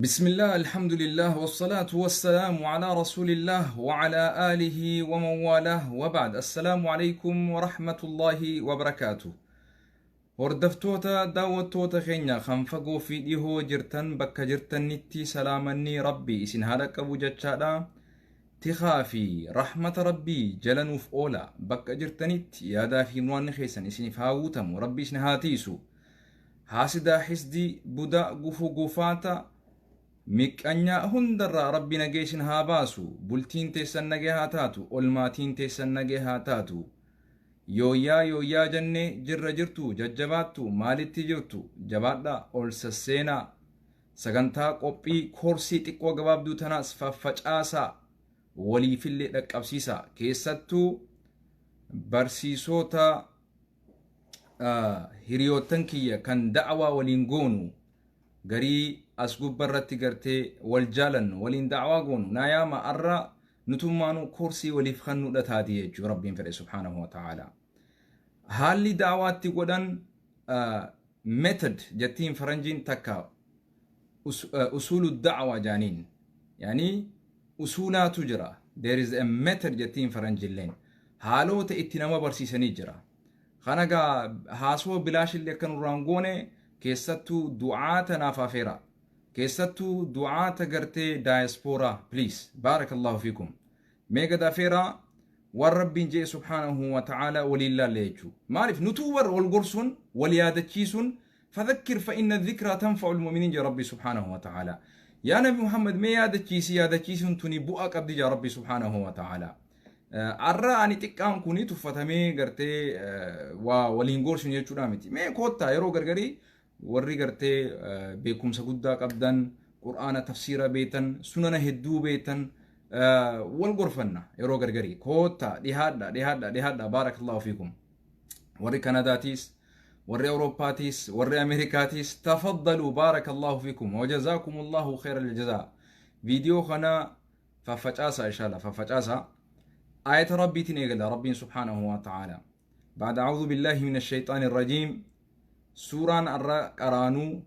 Bismillah, alhamdulillah, wassalatu wassalamu ala rasulillah wa ala alihi wa man walah wa ba'd. Assalaamu alaykum wa rahmatullahi wa barakaatuh. Hordoftoota daawwattoota keenya kan fagoo fi dhihoo jirtan bakka jirtanitti salaamanni Rabbi isin haa dhaqqabu jechaadha. Tikaa fi rahmata Rabbii jala nuuf oola. Bakka jirtanitti yaadaa fi muraanni keessan isiniif haa guutamu. Rabbi isin haa tiisu. Haasidaa, hisdii, buda, gufuu, gufaata, miqqanyaa hundarraa Rabbi nagee isin haa baasu. Bultiin teessan nagee haa taatu. Olmaatiin teessan nagee haa taatu. Yooyyaa yooyyaa jennee jirra jirtu jajjabaattu maalitti jirtu jabaadhaa ol sasseenaa. Sagantaa qophii koorsii xiqqoo gabaabduu tanaas faffacaasaa waliifillee dhaqqabsiisaa. Keessattuu barsiisota hiriyoottan kiyya kan da'awaa waliin goonu garii as gubbarratti gartee wal jaalannu waliin da'awaa goonu naa yaama arra nutummaanuu koorsii waliif kennuudha taati jechuu Rabbiin fedhe subhaanahu wa ta'ala. Haalli da'awaatti godhan method jettiin faranjiin takka usuulu da'awaa jaaniin, yaani usuulaatu jira, there is a method jettiin faranjilleen, haalota itti nama barsiisanii jira. Kana gaa haasoo bilaashillee akka nurraan goone keessattuu du'aata naaf afeera. Keessattuu du'aata gartee daayaspooraa, please, baarakallahu fiikum. Mee gad afeeraa waan Rabbiin jee subhaanahu wa ta'ala waliin laalle jechuu. Maaliif nutuu bar wal gorsuun wal yaadachiisuun fadhakkir fa inna dhikraa tanfa'u almu'miniin jee Rabbi subhaanahu wa ta'ala. Yaa Nabi Muhammad mee yaadachiisi, yaadachiisuun tuni bu'aa qabdi jaa Rabbi subhaanahu wa ta'ala. Arra ani xiqqaan kuni tuffatamee gartee waa waliin gorsuun jechuudha miti. Mee koottaa yeroo gargarii warri gartee beekumsa guddaa qabdan, qur'aana tafsiira beektan, sunana hedduu beektan wal gorfanna yeroo gargarii. Koottaa dhihaadha dhihaadha dhihaadha, baarakallahu fiikum. Warri Kanadaatiis, warri Awurooppaatiis, warri Ameerikaatiis, tafaddalu, baarakallahu fiikum wajazaakumullahu khayral jazaa. Viidiyoo kana faffacaasaa inshallah faffacaasaa. Ayata Rabbiitiin eegala Rabbiin subhaanahu wa ta'ala. Ba'da a'uudhu billahi min ash-shaytaani rajiim. Suuraan arra qaraanuu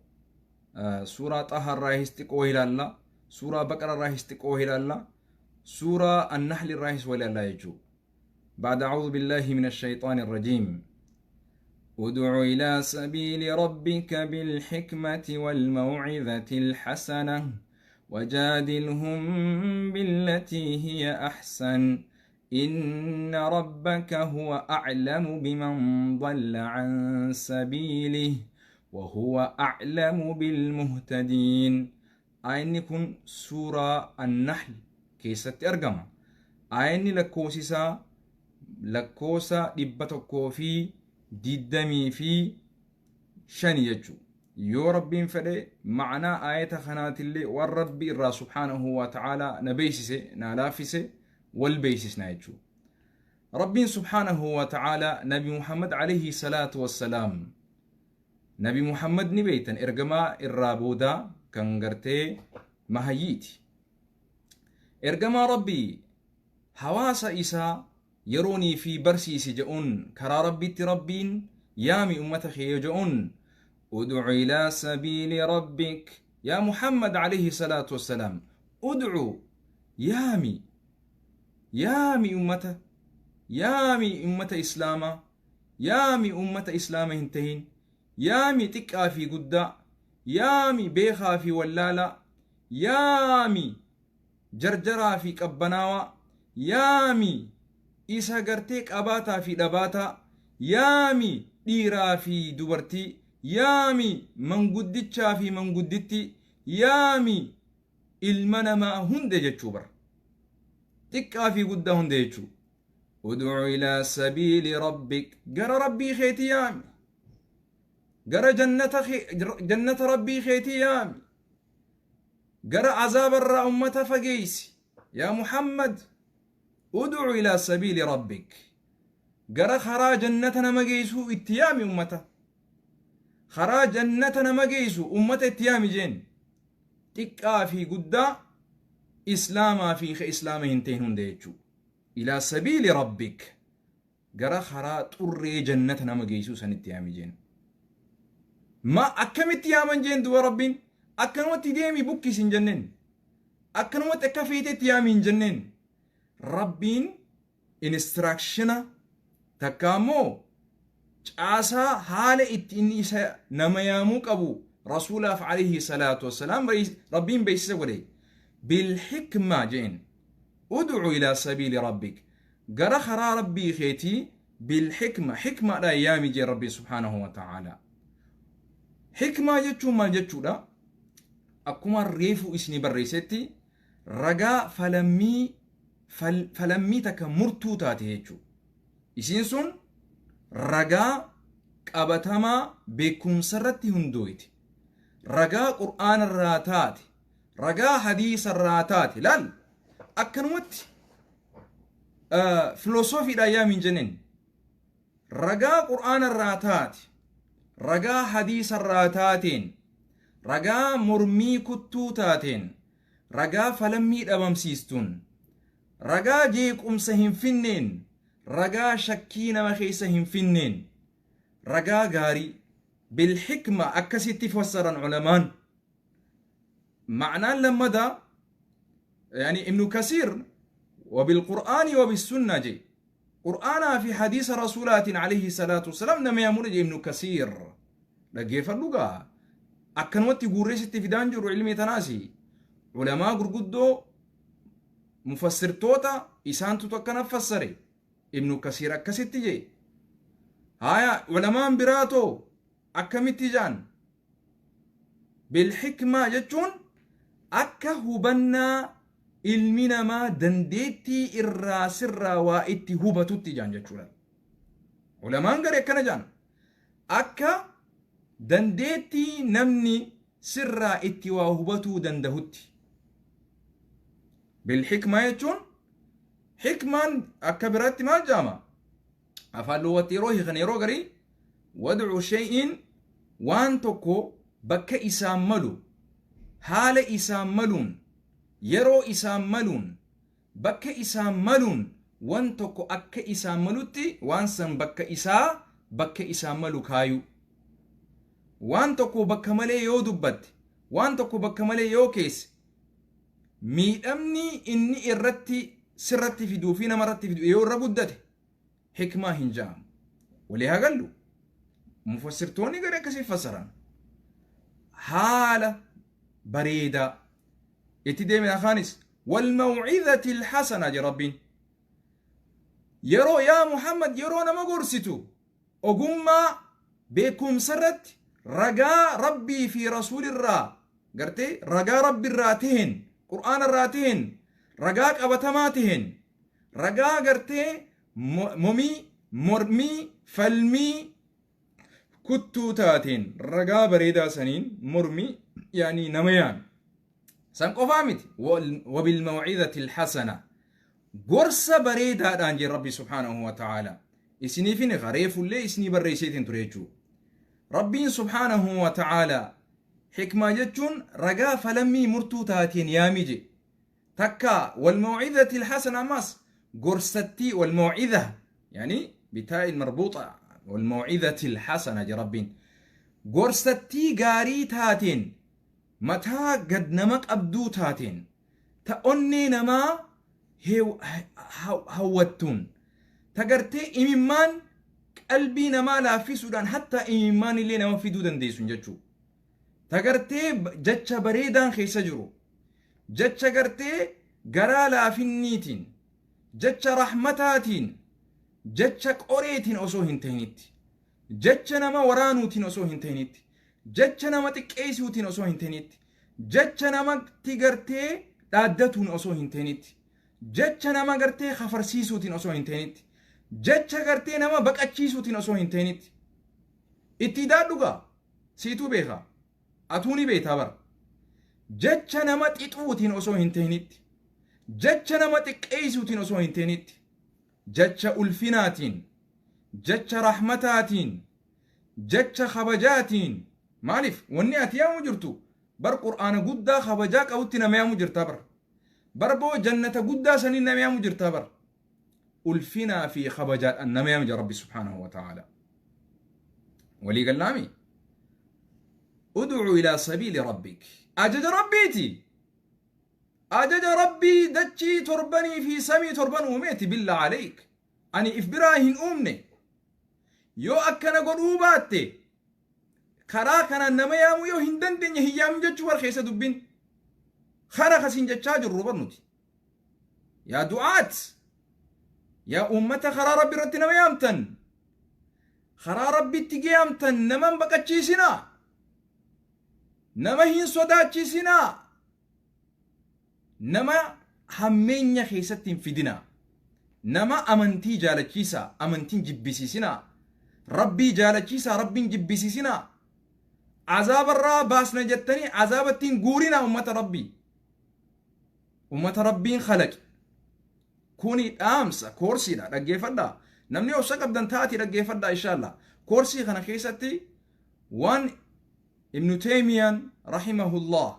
suuraa Xaha irraahis xiqqoo ilaalla. Suuraa Baqara irraahis xiqqoo ilaalla. Suuraa Annahl irraahis wal ilaalla jechuudha. Ba'da a'uudhu billahi min ash-shaytaani rajiim. ادع إلى سبيل ربك بالحكمة والموعظة الحسنة وجادلهم بالتي هي أحسن إن ربك هو أعلم بمن ضل عن سبيله وهو أعلم بالمهتدين. Aayanni kun suuraa Annahl keessatti argama. Aayanni lakkoofsi isaa lakkoofsa 125 jechuudha. Yoo Rabbiin fedhe ma'anaa aayata kanaatillee waan Rabbi irraa subhaanahu wa ta'aalaa na beeksise na laaffise wal beeksisna jechuudha. Rabbiin subhaanahu wa ta'aalaa Nabi Muhammad alayhi salaatu wassalaam, Nabi Muhammad ni beektan, ergamaa irraa boodaa kan gartee mahayyiiti. Ergamaa Rabbii hawaasa isaa yeroonii fi barsiisi je'uun karaa Rabbiitti Rabbiin yaami ummata kee je'uun, ud'u ilaa sabiili rabbik yaa Muhammad alayhi salaatu wassalaam, ud'u yaami, yaami ummata, yaami ummata islaamaa, yaami ummata islaama hin tahin, yaami xiqqaa fi guddaa, yaami beekaa fi wallaalaa, yaami jarjaraa fi qabbanaawaa, yaami isa gartee qabaataa fi dhabaataa, yaami dhiiraa fi dubartii, yaami manguddichaa fi manguddittii, yaami ilma namaa hunda jechuu bara, xiqqaa fi guddaa hunda jechuu. Ud'u ilaa sabiili rabbik, gara Rabbii keetii yaami, gara jannata Rabbii keetii yaami, gara azaabarraa ummata fageeysi. Yaa Muhammad, ud'u ilaa sabiili rabbik, gara karaa jannata nama geeysuu itti yaami ummata, karaa jannata nama geeysu ummata itti yaami jeen, xiqqaa fi guddaa, islaamaa fi ka islaama hin ta'in hunda jechuu. Ilaa sabiili rabbik, gara karaa xurree jannata nama geeysuu sanitti yaami jeen. Ma akkamitti yaaman jeen duba Rabbiin? Akkanumatti deemi bukkis hin jenneen. Akkanumatti akka feetetti yaami hin jenneen. Rabbiin instruction takka ammoo caasaa haala itti inni isa nama yaamuu qabu rasuulaaf alayhi salaatu wassalaam Rabbiin beeksisa godhe. Bilhikmaa jeen. Udcu ilaa sabiili rabbik, gara karaa Rabbii keetii, bilhikma, hikmaadhaan yaami jeen Rabbii subhaanahu wa ta'aalaa. Hikmaa jechuun maal jechuudha? Akkuma reefuu isinii barreessetti, ragaa falammii takka murtuu taate jechuudha. Isiin sun ragaa qabatamaa beekumsa irratti hundooyte. Ragaa Qur'aana irraa taate, ragaa hadiisa irraa taate. Laal, akkanumatti filosoofiidhaan yaami hin jenneen. Ragaa Qur'aana irraa taate, ragaa hadiisa irraa taateen, ragaa mormii kuttuu taateen, ragaa falammii dhabamsiistuun, ragaa jeequmsa hin finneen, ragaa shakkii nama keessa hin finneen, ragaa gaarii bilhikma akkasitti fassaran ulamaan. Ma'naan lammadaa, yani Ibnu Kasiir, wabilqur'aani wabisunna je, Qur'aanaa fi hadiisa rasuulaatiin alayhi salaatu wasalaam nama yaamudha je Ibnu Kasiir. Dhaggeeffadhu gaa, akkanumatti guurree sitti fidaan jiru ilmii tanaasi. Ulamaa gurguddoo mufassirtoota isaantutu akkana fassare. Ibnu Kasiir akkasitti je. Haya, ulamaan biraatoo akkamitti jaan? Bilhikmaa jechuun akka hubannaa ilmi namaa dandeettii irraa sirraa waa itti hubatutti jaan jechuudha. Ulamaan garee akkana jaan. Akka dandeettii namni sirraa itti waa hubatuu dandahutti. Bilhikmaa jechuun, hikmaan akka biraatti maal jaama? Afaan luwwatti yeroo hiikan yeroo garii, wadcu shay'in, waan tokko bakka isaan malu, haala isaan maluun, yeroo isaan maluun, bakka isaan maluun, wan tokko akka isaan malutti waan san bakka isaa, bakka isaan malu kaayuu. Waan tokko bakka malee yoo dubbatte, waan tokko bakka malee yoo keesse, miidhamni inni irratti sirratti fiduu fi namarratti fidu yoo irra guddate hikmaa hin ja'amu. Walii haa gallu. Mufassirtoonni gara akkasii fassaran. Haala bareedaa itti deemina akaanis walmawcidati alhasana je Rabbiin. Yeroo yaa Muhammad yeroo nama gorsitu, ogummaa beekumsa irratti, ragaa Rabbii fi rasuulirraa gartee, ragaa Rabbi irraa taheen, Qur'aana irraa taheen, ragaa qabatamaa taheen, ragaa gartee momii mormii falmii kuttuu taateen, ragaa bareedaa saniin mormii yaani nama yaami. San qofaa miti, wabilmawcidati alhasana, gorsa bareedaadhaan jee Rabbi subhaanahu wa ta'ala. Isiniifin reefullee isinii barreesseetiin ture jechuu. Rabbiin subhaanahu wa ta'ala hikmaa jechuun ragaa falammii murtuu taateen yaami je. Takka walmawcidati alhasana, ammas gorsattii, walmawcida yani bitaa'i marbuuxa, walmawcidati alhasana je Rabbiin, gorsattii gaarii taateen, mataa gad nama qabduu taateen, ta onnee namaa hawwattuun, ta gartee imimmaan qalbii namaa laaffisuudhaan hattaa imimmaan illee nama fiduu dandeessun jechuu, ta gartee jecha bareedaan keessa jiru, jecha gartee garaa laafinniitiin, jecha rahmataatiin, jecha qoreetiin osoo hin ta'initti, jecha nama waraanuutiin osoo hin ta'initti, jecha nama xiqqeessuutiin osoo hin ta'initti, jecha namatti gartee dhaaddatuun osoo hin ta'initti, jecha nama gartee kafarsiisuutiin osoo hin ta'initti, jecha gartee nama baqachiisuutiin osoo hin ta'initti. Itti daadhugaa siituu beekaa, atuu ni beektaa bara. Jecha nama xixuutiin osoo hin ta'initti, jecha nama xiqqeessuutiin osoo hin ta'initti, jecha ulfinaatiin, jecha rahmataatiin, jecha kabajaatiin. Maaliif? Wanni ati yaamu jirtu bar Qur'aana guddaa kabajaa qabutti nama yaamu jirtaa bar. Barboo jannata guddaa saniin nama yaamu jirtaa bar. Ulfinaa fi kabajaadhaan nama yaamu jira Rabbi subhaanahu wa ta'ala. Walii gallaami? Ud'u ilaa sabiili rabbik. Ajaja Rabbiiti. Ajaja Rabbii dachii torbanii fi samii torban uumeeti billaa aleek. Ani if biraa hin uumne. Yoo akkana godhuu baatte karaa kanaan nama yaamuu yoo hin dandeenye hin yaamin jechuu bar keessa dubbiin. Kana kasiin jechaa jirru bar nuti. Yaa du'aat, yaa uummata karaa Rabbi irratti nama yaamtan, karaa Rabbitti geeyamtan nama hin baqachiisinaa, nama hin sodaachisinaa, nama hammeenya keessatti hin fidinaa, nama amantii jaalachiisaa, amantiin jibbisiisinaa, Rabbii jaalachiisaa, Rabbiin jibbisiisinaa, azaabarraa baasna jettanii azaabatti hin guurinaa ummata Rabbii. Ummata Rabbiin khalaqe. Kuni dhaamsa koorsiidha, dhaggeeffadhaa. Namni obsa qabdan taatii dhaggeeffadhaa inshallah. Koorsii kana keessatti waan Ibnu Teeymiyaan rahimahullah,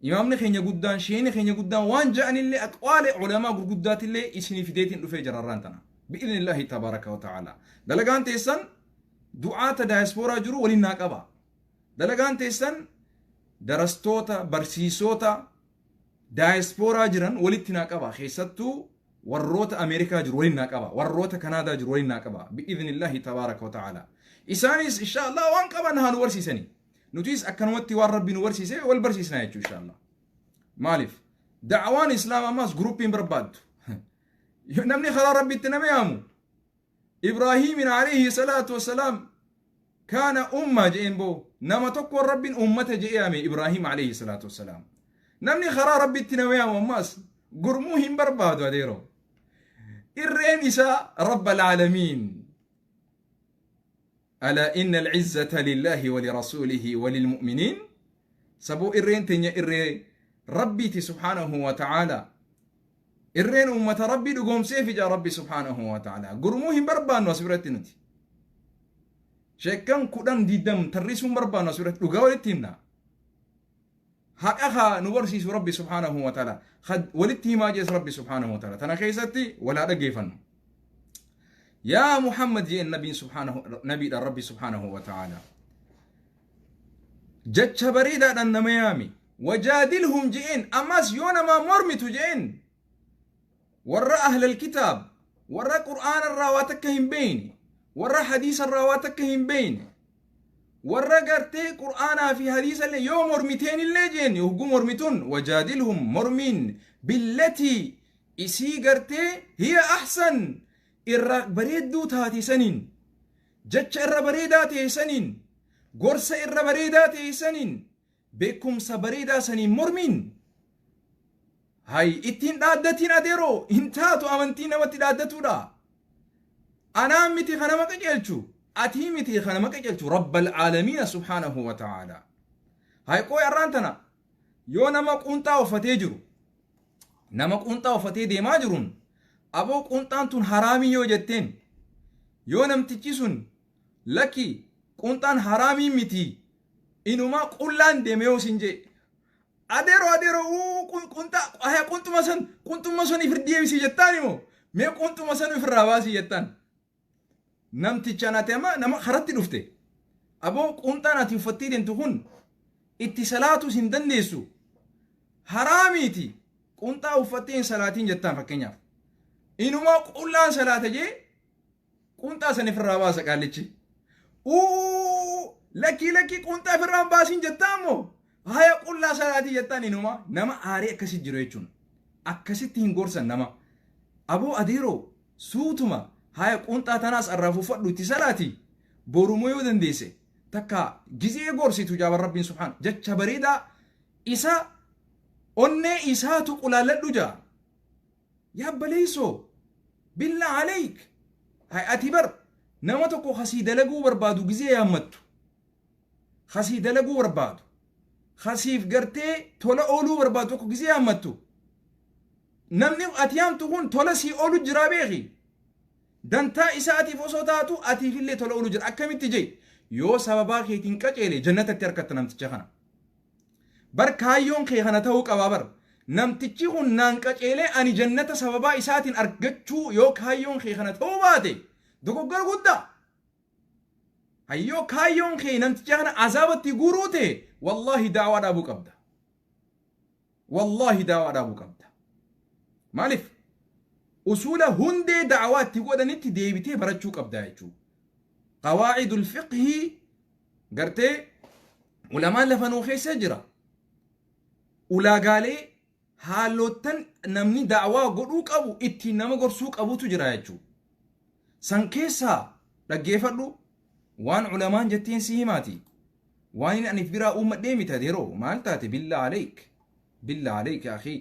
imaamni keenya guddaan, sheeni keenya guddaan waan ja'anillee, aqwaale ulamaa gurguddaatillee isinii fideetiin dhufee jira irraan tana. Bi'idhnillaahi tabaaraka wa ta'ala. Dalagaan teessan du'aata daayaspooraa jiru waliin naa qaba. Dalagaan teessan darastoota, barsiisota daayaspooraa jiran walitti naa qaba. Keessattuu warroota Ameerikaa jiru waliin naa qaba. Warroota Kanaadaa jiru waliin naa qaba. Bi'idhnillaahi tabaaraka wa ta'ala. Isaanis inshallah waan qaban haa nu barsiisanii. Nutis akkanumatti waan Rabbi nu barsiise wal barsiisna jechuudha inshallah. Maaliif? Da'awaan Islaamaa ammas guruppiin barbaaddu. Namni karaa Rabbitti nama yaamu. Ibraahiimin alayhi salaatu wassalaam kaana umma je'een boo, nama tokkoon Rabbiin ummata je'ee yaame Ibraahiim alayhi salaatu wassalaam. Namni karaa Rabbitti nama yaamu ammas gurmuu hin barbaadu adeeroo. Irreen isaa Rabbal aalamiin. Alaa inna al-izzata lillahi wa lirasuulihi wa lilmu'miniin. Saboo irreen teenya irree Rabbiiti subhaanahu wa ta'ala. Irreen uummata Rabbii dhugoomsee fija Rabbi subhaanahu wa ta'ala. Gurmuu hin barbaannu as biratti nuti. Sheekkan 10 20 tarrisuu hin barbaannu as biratti, dhugaa walitti himna. Haqa haa nu barsiisu Rabbi subhaanahu wa ta'ala. Walitti himaa jees Rabbi subhaanahu wa ta'ala. Tana keessatti walaa dhaggeeffannu. Yaa Muhammad jeen nabiin subhaanahu nabiidha Rabbi subhaanahu wa ta'ala. Jecha bareedaadhaan nama yaami. Wajaadilhum jeen, ammas yoo namaa mormitu jeen, warra ahlal kitaab, warra qur'aana irraa waa takka hin beeyne, warra hadiisa irraa waa takka hin beeyne, warra gartee qur'aanaa fi hadiisa illee yoo mormiteen illee jeen, hogguu mormituun wajaadilhum mormiin billatii isii gartee hiya ahsan, irra bareedduu taate saniin, jecha irra bareedaa ta'e saniin, gorsa irra bareedaa ta'e saniin, beekumsa bareedaa saniin mormiin. Hay ittiin dhaaddatiin adeeroo, hin taatu amantii namatti dhaaddatuudha. Anaan miti kana nama qajeelchu, atii miti kana nama qajeelchu, Rabbal aalamiina subhaanahu wa ta'ala. Hay qooy arraan tana yoo nama quunxaa uffatee jiru, nama quunxaa uffatee deemaa jiruun, aboo quunxaan tun haraamii yoo jetteen, yoo namtichi sun lakki quunxaan haraamii miti, inumaa qullaan deeme yoo sin jee, adeeroo adeeroo uu qunxaa haya qunxuma san qunxuma san ifir deebisii jettaan immoo mee qunxuma san ifirraa baasii jettaan. Namtichaan ati amma nama karatti dhufte, aboo qunxaan ati uffattee deemtu kun itti salaatus hin dandeessu, haraamiiti, qunxaa uffattee hin salaatiin jettaan. Fakkeenyaaf inumaa qullaan salaata jee qunxaa san ifirraa baasa qaallichi. Uu lakkii lakkii qunxaa ifirraa hin baasiin jettaa immoo haya qullaa salaatii jettaan. Inumaa nama aaree akkasi jiru jechuun akkasitti hin gorsan nama. Aboo adeeroo suutuma haya qunxaa tanaas arraaf uffadhu itti salaati, borumoo yoo dandeesse takka gizee gorsitu jaaban Rabbiin subhaan jecha bareedaa isa onnee isaatu qulaalladhu jaa. Yaa baleessoo, billa aleek, hay ati bar nama tokko kasii dalaguu barbaadu gizee yaammattu, kasii dalaguu barbaadu, kasiif gartee tola ooluu barbaadu tokko gizee yaammattu, namni ati yaamtu kun tola sii oolu jiraa beeki. Dantaa isaatiif osoo taatu atiifillee tola oolu jira. Akkamitti jee, yoo sababaa keetiin qaceele jannatatti harkatta namticha kana. Bar kaayyoon kee kana ta'uu qabaa bar. Namtichi kun naan qaceelee ani jannata sababaa isaatiin argachuu, yoo kaayyoon kee kana ta'uu baate dogoggora guddaa. Hayyoo kaayyoon kee namticha kana azaabatti guuruu ta'e Wallaahi daawaa dhaabuu qabda. Wallaahi daawaa dhaabuu qabda. Maaliif? Usuula hundee da'awaa itti godhanitti deebitee barachuu qabda jechuudha. Qawaacidul fiqhii gartee ulamaan lafa nuu keessa jira. Ulaagaalee haalottan namni da'awaa godhuu qabu, ittiin nama gorsuu qabutu jira jechuudha. San keessaa dhaggeeffadhu, waan ulamaan jetteen si himaati. Waan inni aniif biraa uummadhee miti adeeroo. Maal taate? Billaa aleek, billaa aleek akii.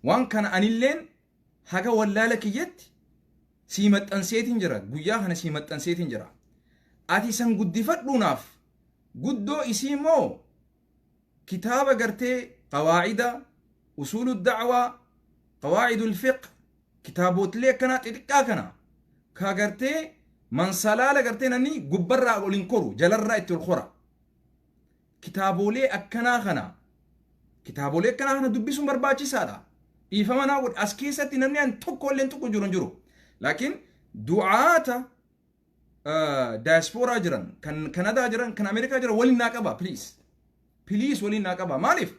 Waan kana anilleen haga wallaala kiyyatti sii maxxanseetiin jira. Guyyaa kana sii maxxanseetiin jira. Ati san guddifadhuunaaf guddoo isii immoo kitaaba gartee qawaacida usuulu da'waa, qawaacidul fiqh, kitaabotilee akkanaa xixiqqaa kana ka gartee mansalaala gartee namni gubbarraa ol hin koru, jalarraa itti ol kora. Kitaabolee akkanaa kana dubbisuun barbaachisaadha. Dhiifama naa godhe, as keessatti namni an tokko illee tuqu jiru hin jiru. Laakiin du'aata daayaspooraa jiran, kan Kanadaa jiran, kan Ameerikaa jiran waliin naa qaba, please. Please, waliin naa qaba. Maaliif?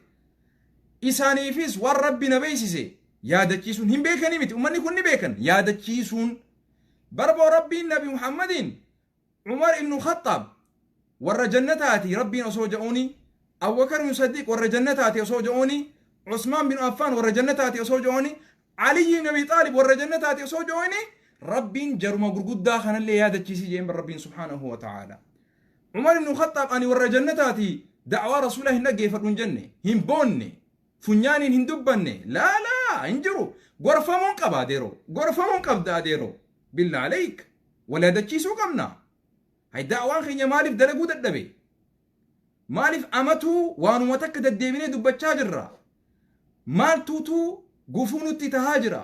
Isaaniifis waan Rabbi na beeksise yaadachiisuun, hin beekanii miti, uummanni kun ni beekan, yaadachiisuun barboo. Rabbiin Nabi Muhammadiin Umar ibnu Khattaab warra jannataati Rabbiin osoo ja'uuni, Abubakar ibnu Sadiq warra jannataati osoo ja'uuni, Usmaan bin Affaan warra jannataati osoo ja'uuni, Aliyyi ibn Abi Xaalib warra jannataati osoo ja'uuni, Rabbiin jaruma gurguddaa kanallee yaadachiisi jeen Rabbiin subhaanahu wa ta'aala. Umar ibnu Khattaab ani warra jannataati, da'waa rasuulaa hin dhaggeeffadhu hin jenne, hin boonne, funyaaniin hin dubbanne, laa laa, hin jiru. Gorfamuun qaba adeeroo, gorfamuun qabda adeeroo, billaa aleek, wal yaadachiisuu qabna. Hay, da'waan keenya maaliif dalaguu dadhabe? Maaliif amatuu waanuma takka deddeebinee dubbachaa jirra? Maaltuutu gufuu nutti tahaa jira?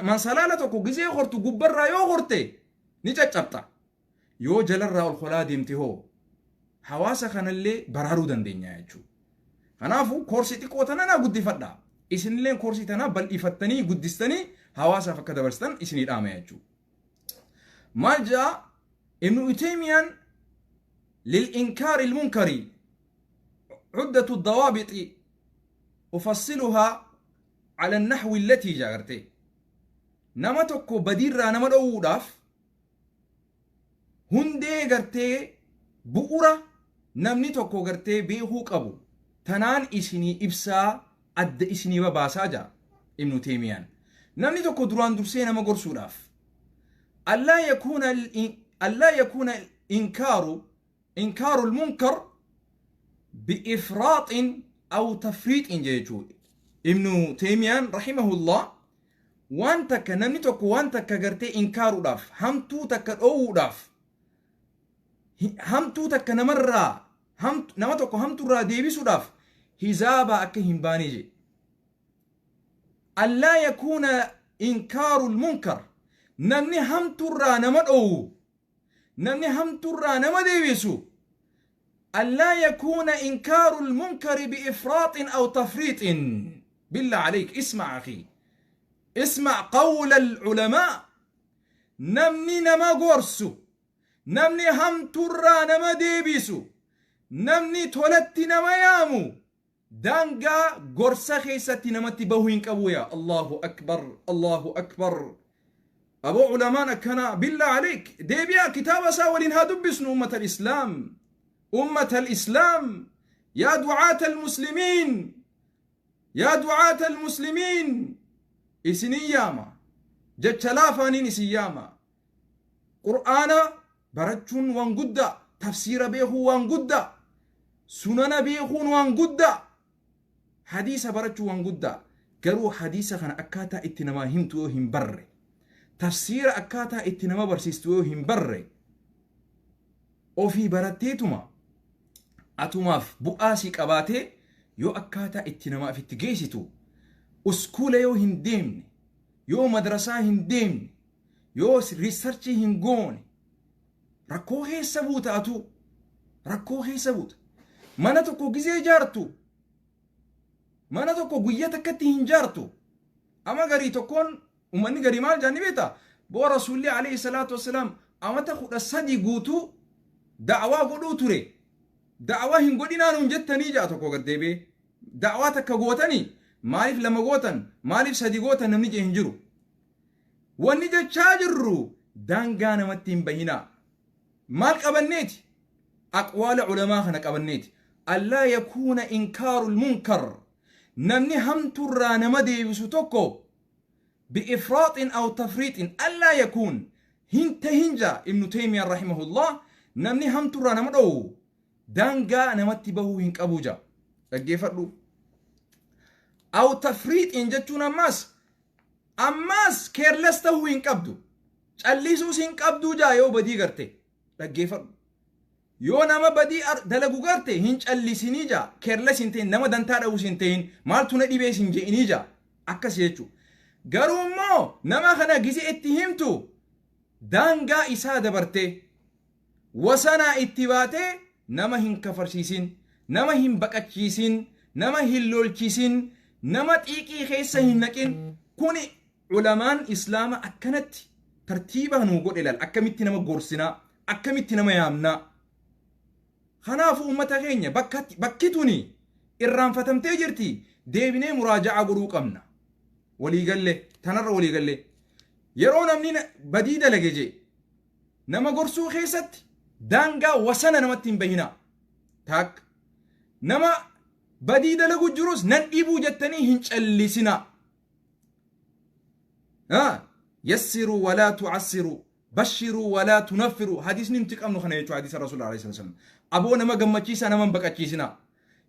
Mansalaala tokko gizee hortu gubbarraa yoo horte ni caccabxa. Yoo jalarraa ol kolaa deemte hoo, hawaasa kanallee baraaruu dandeenya jechuudha. Kanaafuu koorsii xiqqoo tana naa guddifadha. Isinillee koorsii tana bal'ifattanii guddistanii hawaasaaf akka dabarsitan isinii dhaama jechuudha. Maal jedha Ibnu Taymiyaan? للإنكار المنكر عدة الضوابط أفصلها على النحو التي جاغرتي. Nama tokko badiirraa nama dhoowwuudhaaf hundee gartee bu'ura namni tokko gartee beekuu qabu tanaan isinii ibsaa, adda isinii babaasaa jaa Ibnu Teemiyaan. Namni tokko duraan dursee nama gorsuudhaaf allaa yakuuna inkaaru lmunkar biifraaxin aw tafriixin jechuu Ibnu Teemiyaan rahimahullah. Waan takka namni tokko waan takka gartee inkaaruudhaaf, hamtuu takka dhoowwuudhaaf, hamtuu takka namarraa, nama tokko hamtuurraa deebisuudhaaf hizaaba akka hin baane jedhe. Allaa yakuuna inkaaru lmunkar, namni hamtuurraa nama dhoowwu, namni hamtuurraa nama deebisu, allaa yakuuna inkaaru lmunkari biifraaxin aw tafriixin. بالله عليك اسمع أخي، اسمع قول العلماء. Namni nama gorsu, namni hamturraa nama deebisu, namni tolatti nama yaamu daangaa gorsa keessatti namatti bahuu hin qabu. Yaa Allahu akbar, Allahu akbar. Aboo, ulamaan akkana, بالله عليك, deebi'a, kitaaba isaa waliin haa dubbisnu. Ummata alislaam, ummata alislaam, yaa ducaata almuslimiin, yaa ducaata almuslimiin, isinin yaama, jecha laafaaniin isin yaama. Qur'aana barachuun waan guddaa, tafsiira beekuu waan guddaa, sunana beekuun waan guddaa, hadiisa barachuu waan guddaa. Garuu hadiisa kana akkaataa itti namaa himtu yoo hin barre, tafsiira akkaataa itti nama barsiistu yoo hin barre, ofii baratteetuma atumaaf bu'aa si qabaatee yoo akkaataa itti namaaf itti geessitu uskuula yoo hin deemne, yoo madrasaa hin deemne, yoo research hin goone, rakkoo keessa buuta. Atu rakkoo keessa buuta. Mana tokko gizee ijaartu, mana tokko guyyaa takkatti hin jaartu. Ama garii tokkoon ummanni garii maal jaanni beekta? Boo, Rasuulli alayhi salaatu wassalaam amata 13 guutuu Da'waa godhuu ture. Da'waa hin godhinaa nuun jettanii ja'a tokko gad deebi'ee. Da'waa takka gootanii maaliif lama gootan, maaliif sadi gootan namni jee hin jiru. Wanni jechaa jirru daangaa namatti hin bahinaa. Maal qabanneeti? Aqwaala ulamaa kana qabanneeti. Allaa yakuuna inkaarul munkar. Namni hamtuurraa nama deebisu tokko bi'ifraaxin aw tafriixin allaa yakuun hin tahin jaa Ibnu Teeymiyaan rahimahullah, namni hamtuurraa nama dhoowwu daangaa namatti bahuu hin qabu jaa. Dhaggeeffadhu. Aw tafriixin jechuun ammaas careless tahuu hin qabdu. Callisuus hin qabduu jaa yoo badii garte. Dhaggeeffadhu. Yoo nama badii dalagu garte hin callisinii jaa. Careless hin ta'in, nama dantaa dha'uus hin ta'in, maaltu na dhibees hin je'inii jaa. Akkas jechuudha. Garuu immoo nama kana gizee itti himtu daangaa isaa dabartee wasanaa itti baatee nama hin kafarsiisin, nama hin baqachiisin, nama hin lolchisin, nama xiiqii keessa hin naqin. Kuni ulamaan islaama akkanatti tartiiba nuu godhe laal, akkamitti nama gorsinaa, akkamitti nama yaamnaa. Kanaafuu uummata keenya bakki tuni irraanfatamtee jirti, deebinee muraaja'aa godhuu qabna. Waliigallee tanarra waliigallee yeroo namni badii dalage jee nama gorsuu keessatti daangaa wasana namatti hin bahinaa. Taak nama badii dalagu jirus nan dhibuu jettanii hin callisinaa. Yassiruu walaa tu'assiruu, bashiruu walaa tunaffiruu. Hadiisni nuti qabnu kana jechuudha, hadiisa rasuula alayhi wasallam. Aboo nama gammachiisaa, nama hin baqachiisinaa.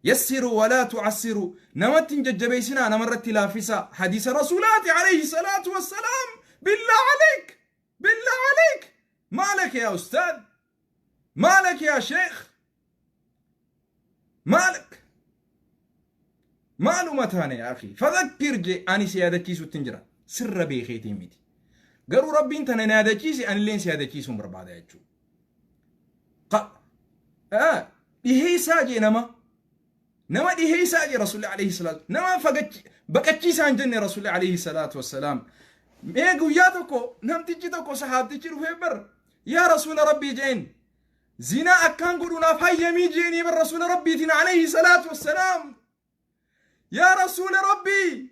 Yassiruu walaa tu'assiruu, namatti hin jajjabeessinaa, namarratti laaffisaa. Hadiisa rasuulaati alayhi salaatu wassalaam. Billaa alayk, billaa alayk, maalak yaa ustaad, maalak yaa sheekh, maalak, maaluma taane yaa akhi? Fadhakkir je, ani si yaadachiisutti hin jira, sirra beekeetiin miti, garuu rabbiin tana na yaadachiise, anilleen si yaadachiisuun barbaada jechuudha. Dhiheessaa jee, nama dhiheessaa jee rasuulli alayhi salaatu, nama baqachiisaa hin jenne rasuulli alayhi salaatu wassalaam. Mee guyyaa tokko namtichi tokko, sahaabtichi dhufee bar, yaa rasuula rabbii jeen, zinaa akkaan godhunaaf hayyamii jeenii bar rasuula rabbiitiin alayhi salaatu wassalaam. Yaa rasuula rabbii,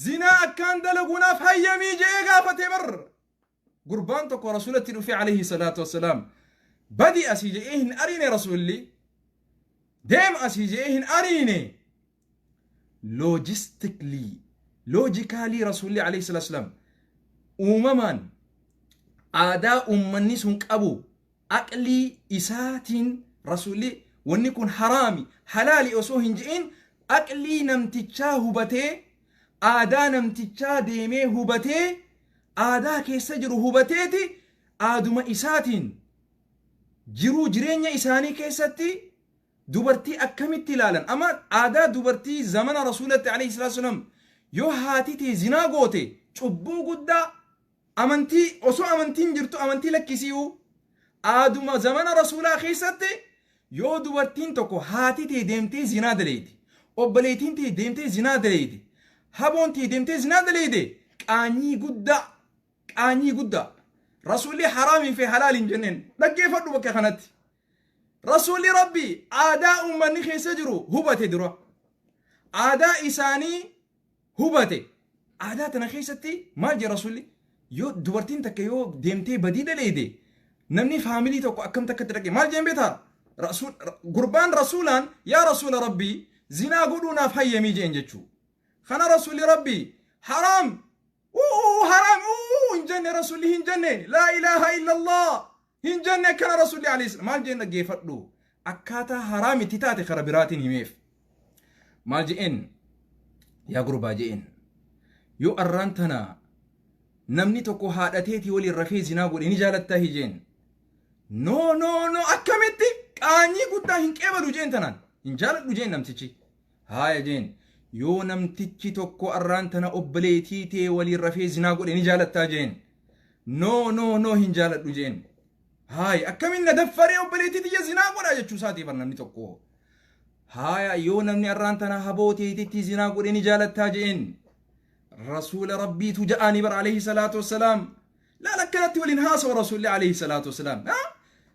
zinaa akkaan dalaguunaaf hayyamii jee gaafate bar. Gurbaan tokko rasuulatti dhufe alayhi salaatu wassalaam. Badi asii jedhee hin ariine rasuulli, deem asii jedhee hin ariine. Logistically, logically, rasuulli alayhi salaatu wassalaam uumamaan aadaa uummanni sun qabu aqlii isaatiin rasuulli wanni kun haraami halaali osoo hin je'in aqlii namtichaa hubatee, aadaa namtichaa deemee hubatee, aadaa keessa jiru hubateeti, aaduma isaatiin jiruu jireenya isaanii keessatti dubartii akkamitti ilaalan. Amma aadaa dubartii zamana rasuulatti alayhi salaatu wasalam yoo haati tee zinaa goote cubbuu guddaa, amantii osoo amantiin jirtu amantii lakkisii'u, aaduma zamana rasuulaa keessatti yoo dubartiin tokko haati tee deemtee zinaa daleeydi, obboleettiin tee deemtee zinaa daleeydi, haboon tee deemtee zinaa daleeyde, qaanyii guddaa, qaanyii guddaa. Rasuulli haraamii fi halaal hin jenneen. Dhaggeeffadhu, bakka kanatti rasuulli rabbii aadaa uummanni keessa jiru hubate, dura aadaa isaanii hubate. Aadaa tana keessatti maal jedhe rasuulli? Yoo dubartiin takka yoo deemtee badii daleeyde namni faamilii tokko akkam takkatti dhaqe maal jeen beetaa? Gurbaan rasuulaan, yaa rasuula rabbii, zinaa godhuu naaf hayyamii jeen jechuu. Kana rasuulli rabbii haraam, uu haraam, uu hin jenne. Rasuulli hin jenne, laa ilaaha illallah, hin jenne akkana. Rasuulli alayhi maal jeen? Dhaggeeffadhu, akkaataa haraam itti taate kara biraatiin himeef. Maal je'een? Yaa gurbaa je'een, yoo arraan tana namni tokko haadhateetii waliin rafee zinaa godhe ni jaalattaa hijeen? No, no, no, akkamitti, qaanyii guddaa, hin qeebalu jeen, tanaan hin jaaladhu jeen namtichi. Haaya jeen, yoo namtichi tokko arraan tana obboleetii tee waliin rafee zinaa godhe ni jaalattaa jeen? No, no, no, hin jaaladhu jeen. Haaya, akkamiin na daffaree obboleettii tiyya zinaa godha jechuu isaatiif namni tokko. Haaya, yoo namni arraan tana haboo teetitti zinaa godhe ni jaalattaa jeen? Rasuula rabbiitu ja'anii bar alayhi salaatu wassalaam. Laal, akkanatti waliin haasawa rasuulli alayhi salaatu wassalaam.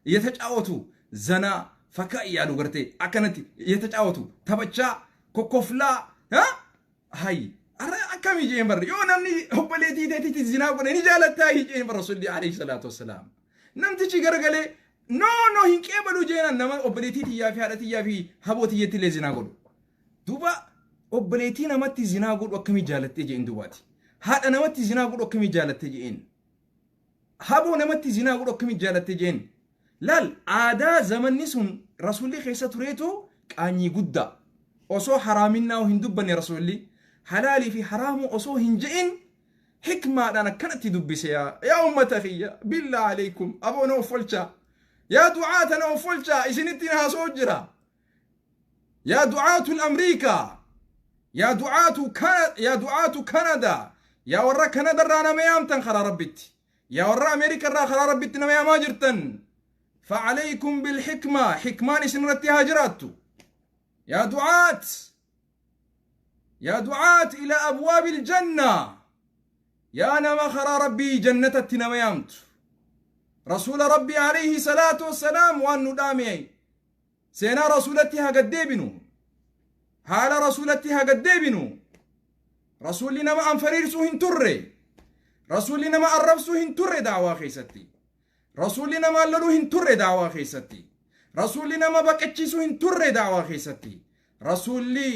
Yatacaawatu. ዘና ፈካ እያሉ gartee akkanatti የተጫወቱ taphachaa kokkoflaa hay arra akkamii jeen barre yoo namni obboleetii teetitti zinaa godhe ni jaalattaa jeen barre Rasuulli alayhi salaatu wassalaam. Namtichi garagalee no no hin qeebalu jeenaan nama obboleetii tiyyaa fi haadha tiyyaa fi haboo tiyyatti illee zinaa godhu. Duuba obboleetii namatti zinaa godhu akkamii jaalattee jeen duubaati. Haadha namatti zinaa godhu akkamii jaalattee jeen. Haboo namatti zinaa godhu akkamii jaalattee jeen. Laal, aadaa zamanni sun Rasuulli keessa tureetu qaanyii guddaa. Osoo haraaminaa hin dubbanne, Rasuulli halaalii fi haraamuu osoo hin je'in hikmaadhaan akkanatti dubbise. Yaa ummata kiyya, billaa alaykum, aboo na offolchaa, yaa du'aata na offolchaa, isinittiin haasoo jira. Yaa du'aatu Amriikaa, yaa du'aatu Kanadaa, yaa warra Kanadarraa nama yaamtan karaa Rabbitti, yaa warra Ameerikarraa karaa Rabbitti nama yaamaa jirtan, فعليكم بالحكمة. حكمان isin irratti haa jiraattu. يا دعاة، يا دعاة إلى أبواب الجنة، yaa nama karaa Rabbii jannatatti nama yaamtu، رسول ربي عليه الصلاة والسلام waan nu dhaame, seenaa rasuulatti haa gaddeebinu, haala rasuulatti haa gaddeebinu. Rasuulli nama anfariirsuu hin turre. Rasuulli nama arrabsuu hin turre daawaa keessatti. Rasuulli nama loluu hin turre daawaa keessatti. Rasuulli nama baqachiisuu hin turre daawaa keessatti. Rasuulli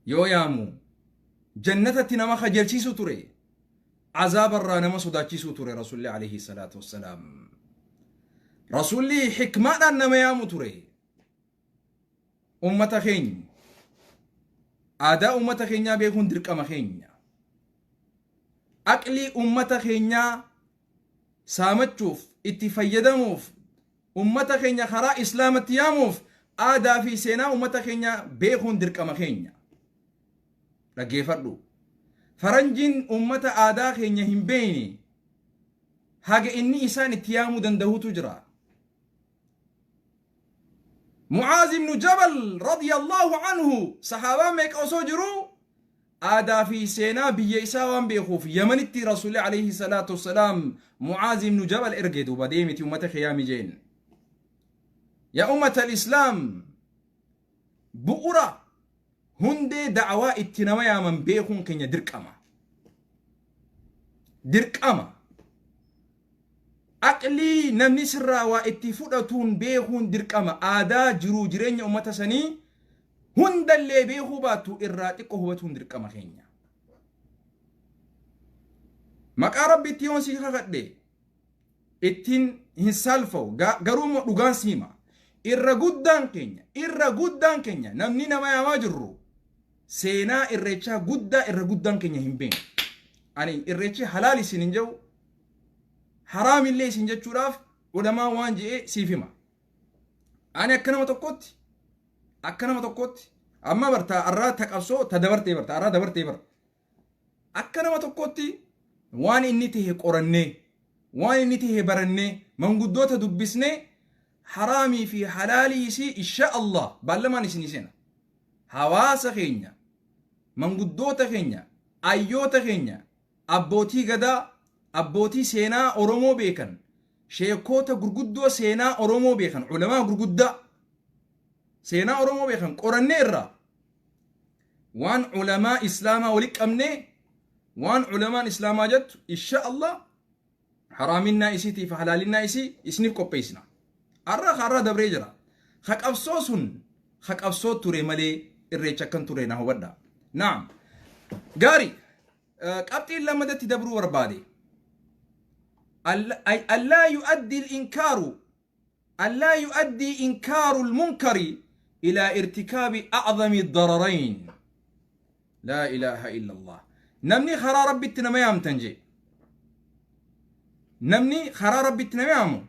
yoo yaamu jannatatti nama kajelchiisuu ture, azaabarraa nama sodaachisuu ture Rasuulli alayhi salaatu wassalaam. Rasuulli xikmaadhaan nama yaamu ture. Ummata keenya, aadaa ummata keenyaa beekuun dirqama keenya. Aqlii ummata keenyaa saamachuuf, itti fayyadamuuf, ummata keenya karaa islaamatti yaamuuf, aadaa fi seenaa ummata keenyaa beekuun dirqama keenya. Dhaggeeffadhu, faranjiin ummata aadaa keenya hin beekne haga inni isaan itti yaamuu dandahutu jira. Mucaaz ibnu Jabal radiyallahu anhu sahaabaa meeqa osoo jiru, aadaa fi seenaa biyya isaa waan beekuuf Yamanitti Rasuulli alayhi salaatu wassalaam Mucaaz ibnu Jabal erge. Duuba deemiti ummata kee yaami jeen. Yaa ummata al-Islaam, bu'ura hundee da'awaa itti nama yaaman beekuun keenya dirqama. Dirqama. Aqlii namni sirraa waa itti fudhatuun beekuun dirqama. Aadaa jiruu jireenya ummata sanii hundallee beekuu baattu irraa xiqqoo hubatuun dirqama keenya. Maqaa Rabbitti yoon si kakadhe ittiin hin saalfa'u, garuu immoo dhugaan si hima. Irra guddaan keenya, irra guddaan keenya, namni nama yaamaa jirru seenaa irreechaa guddaa irra guddaan keenya hin beeknu. Ani irreechi halaal isin hin jedhu, haraamillee isin jechuudhaaf ulamaa waan je'ee siif hima. Ani akka nama tokkotti, akka nama tokkotti, amma barta arraa ta qabsoo ta dabartee barta arraa dabartee bara. Akka nama tokkotti waan inni tahe qorannee, waan inni tahe barannee, manguddoota dubbisnee, haraamii fi halaalii isii insha Allah baallamaan isinii seena. Hawaasa keenya, manguddoota keenya, ayyoota keenya, abbootii gadaa, abbootii seenaa Oromoo beekan, sheekota gurguddoo seenaa Oromoo beekan, ulamaa gurguddaa seenaa Oromoo beekan qorannee irraa waan ulamaa islaamaa wali qabnee, waan ulamaan islaamaa jettu insha Allah haraaminaa isiitii fi halaalinnaa isii isiniif qopheessina. Har'a har'a dabree jira. Ha qabsoo sun ha qabsoo ture malee irreecha akkan ture na hubadha. Naam. Gaarii, qabxiin lammadatti dabruu barbaade. ألا يؤدي إنكار المنكر إلى ارتكاب أعظم الضررين. لا إله إلا الله. Namni karaa Rabbitti nama yaamtan jee, namni karaa Rabbitti nama yaamu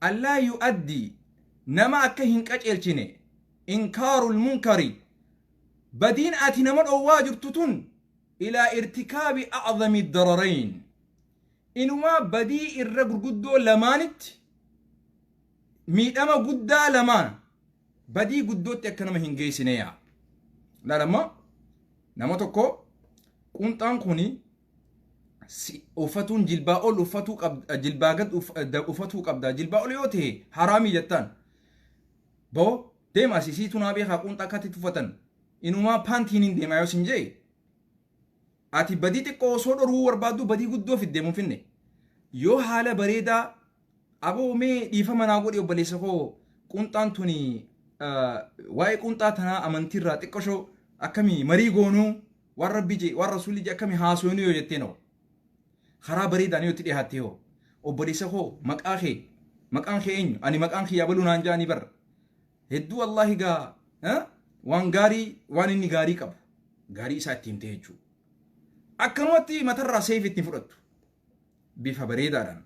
ألا يؤدي nama akka hin qaceelchine إنكار المنكر badiin ati nama dhowwaa jirtu tun إلى ارتكاب أعظم الضررين inumaa badii irra gurguddoo lamaanitti, miidhama guddaa lamaan, badii guddootti akka nama hin geessine. Yaa laalamma, nama tokko qunxaan kuni Uffatuun jilbaa ol uffatuu qabda, jilbaa gad uffatuu qabda, jilbaa ol yoo ta'e haraamii jettaan. Boo deema asii, siitu naa beekaa quunxaa akkatti uffatan, inumaa paantiin hin deemaa yoo sin jee, ati badii xiqqoo osoo dhorwuu barbaaddu badii guddoo fiddee mun finne. Yoo haala bareedaa, aboo mee dhiifama naa godhi obboleessa koo, quunxaan tuni, waa'ee quunxaa tanaa amantiirraa xiqqoshoo akkamii marii goonuu, waan Rabbi jee waan Rasuulli jee akkamii haasofnu yoo jetteen hoo, karaa bareedaan yoo itti dhiyaatte hoo, obboleessa koo, maqaa kee, maqaan kee eenyu, ani maqaan kiyyaa baluu naan jaanii barra hedduu, wallaahi gaa waan gaarii, waan inni gaarii qabu gaarii isaa ittiin ta'e jechuudha. Akkanumatti matarraa seef ittiin fudhattu bifa bareedaadhaan.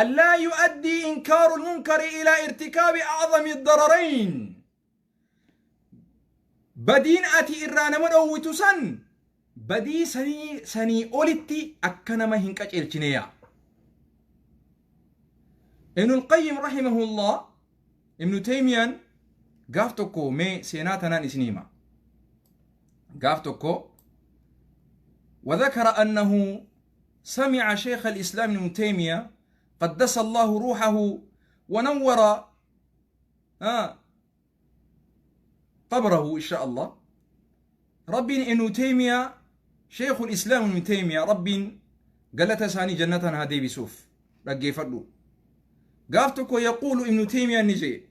ألا يؤدي إنكار المنكر إلى ارتكاب أعظم الضررين. Badiin ati irraa nama dhoowwitu san badii sanii olitti akka nama hin qaceelchine yaa. Ibn al-Qayyim rahimahullah, Ibn Taymiyaan gaaf tokko, mee seenaa tanaan isin hima. Gaaf tokko وذكر أنه سمع شيخ الإسلام ابن تيمية قدس الله روحه ونور قبره إن شاء الله، ربي ابن تيمية، شيخ الإسلام ابن تيمية، ربي galata isaanii jannatan haa deebisuuf. Dhaggeeffadhu, gaaf tokko يقول ابن تيمية ni jee,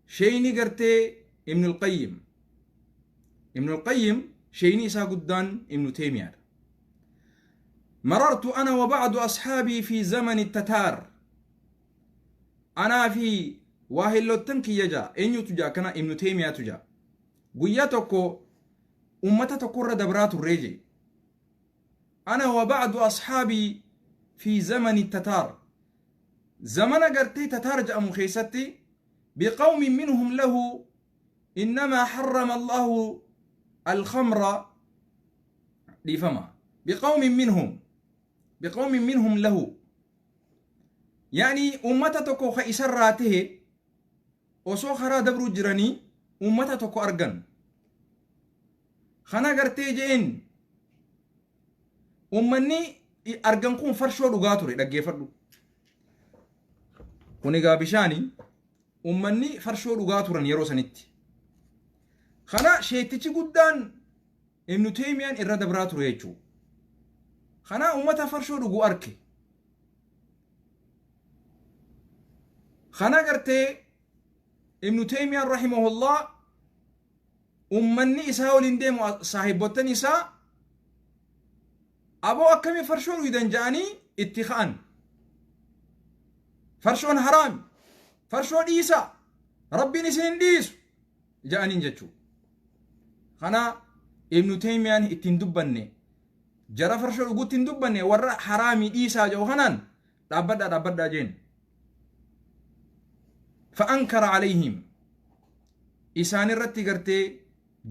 sheeyni gartee Ibn al-Qayyim, Ibn al-Qayyim sheeyni isaa guddaan Ibn Taymiyaadha. مررت أنا وبعض أصحابي في زمن التتار. أنا في waahillottan kiyya jaa. Eenyutu jaa kana? Ibnu Teemiyaatu jaa. Guyyaa tokko ummata tokkorra dabraa turree jee. أنا وبعض أصحابي في زمن التتار, zamana gartee Tataar jedhamu keessatti, بقوم منهم له إنما حرم الله الخمر, dhiifama, بقوم منهم له, يعني ummata tokko ka isarraa tahe osoo karaa dabruu jiranii ummata tokko argan. Kana gartee jeen, ummanni argan kun farshoo dhugaa ture. Dhaggeeffadhu, kun egaa bishaani. Ummanni farshoo dhugaa turan yeroo sanitti. Kana sheetichi guddaan Ibnu Teemiyaan irra dabraa ture jechuu. Kana ummata farshoo dhugu arke. Kana gartee Ibnu Teemiyaan rahimahullah ummanni isaa waliin deemu, saahibboottan isaa, aboo akkamii farshoo dhuydan ja'anii itti ka'an. Farshoon haraami, farshoo dhiisa, Rabbiin isin hin dhiisu ja'aniin jechuu. Kana Ibnu Teemiyaan ittiin dubbanne, jara farshoo dhugutti hin dubbanne, warra haraamii dhiisaa jedhu kanaan dhaabbadhaa dhaabbadhaa jeen. فأنكر عليهم, isaan irratti gartee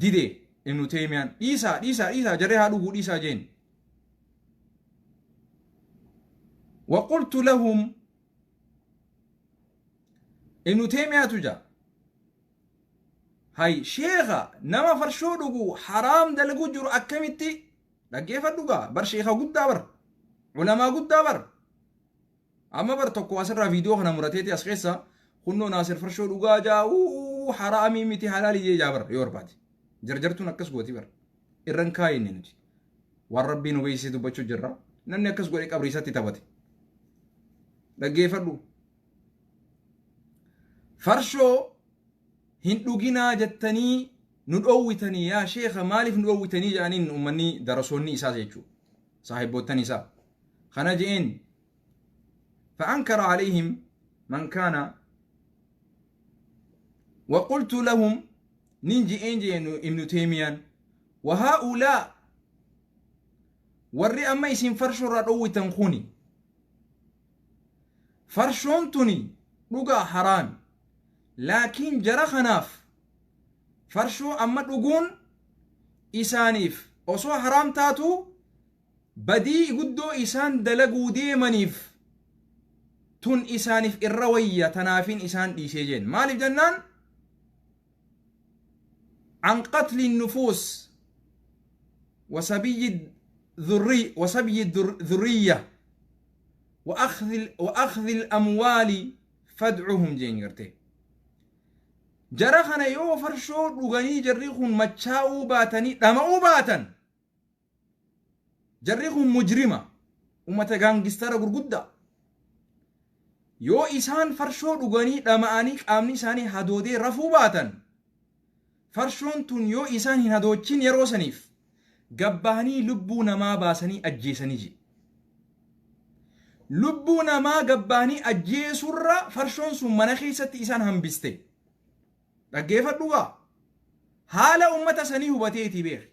dide Ibnu Teemiyaan, dhiisaa dhiisaa dhiisaa, jaree haa dhuguu dhiisaa jeen. وقلت لهم, Ibnu Teemiyaatu jaa, hay sheekha, nama farshoo dhugu haraam dalagu jiru akkamitti, dhaggeeffadhu gaa bar, sheekha guddaa bar, ulamaa guddaa bar. Amma bar tokko asirraa viidiyoo kana murateeti as keessa kunnoo Naasir farshoo dhugaa jaa, haraamii miti halaalii jee jaa bar. Yoo barbaade jarjartuun akkas gooti bar, irran kaayinne. Nuti waan Rabbii nu beeksisee dubbachuu jirra. Namni akkas godhe qabrii isaatti taphate. Dhaggeeffadhu, farshoo hin dhuginaa jettanii nu dhoowwitanii, yaa sheekha, maaliif nu dhoowwitanii jedhaniin ummanni, darasoonni isaa jechuudha, saahibboottan isaa. Kana je'een فأنكر عليهم من كان وقلت لهم, nin je'een jeen Ibnu Teemiyaan, وهؤلاء, warri amma isin farshoorraa dhoowwitan kuni, farshoon tuni dhugaa haraami, laakiin jara kanaaf farshoo amma dhuguun isaaniif osoo haraam taatu badii guddoo isaan dalaguu deemaniif tun isaaniif irra wayya, tanaafin isaan dhiisee jeen. Maaliif jennaan, عن قتل النفوس وسبي dhurri وسبي الذرية وأخذ الأموال فادعهم jeen gartee. Jara kana yoo farshoo dhuganii jarri kun machaa'uu baatanii dhama'uu baatan, jarri kun mujrima, ummata gangster gurguddaa. Yoo isaan farshoo dhuganii dhama'anii qaamni isaanii hadoodee rafuu baatan, farshoon tun yoo isaan hin hadoochin yeroo saniif gabbahanii lubbuu namaa baasanii ajjeesanii je. Lubbuu namaa gabbahanii ajjeesurra farshoon sun mana keessatti isaan hambiste. Dhaggeeffadhu gaa. Haala ummata sanii hubateeti beeki.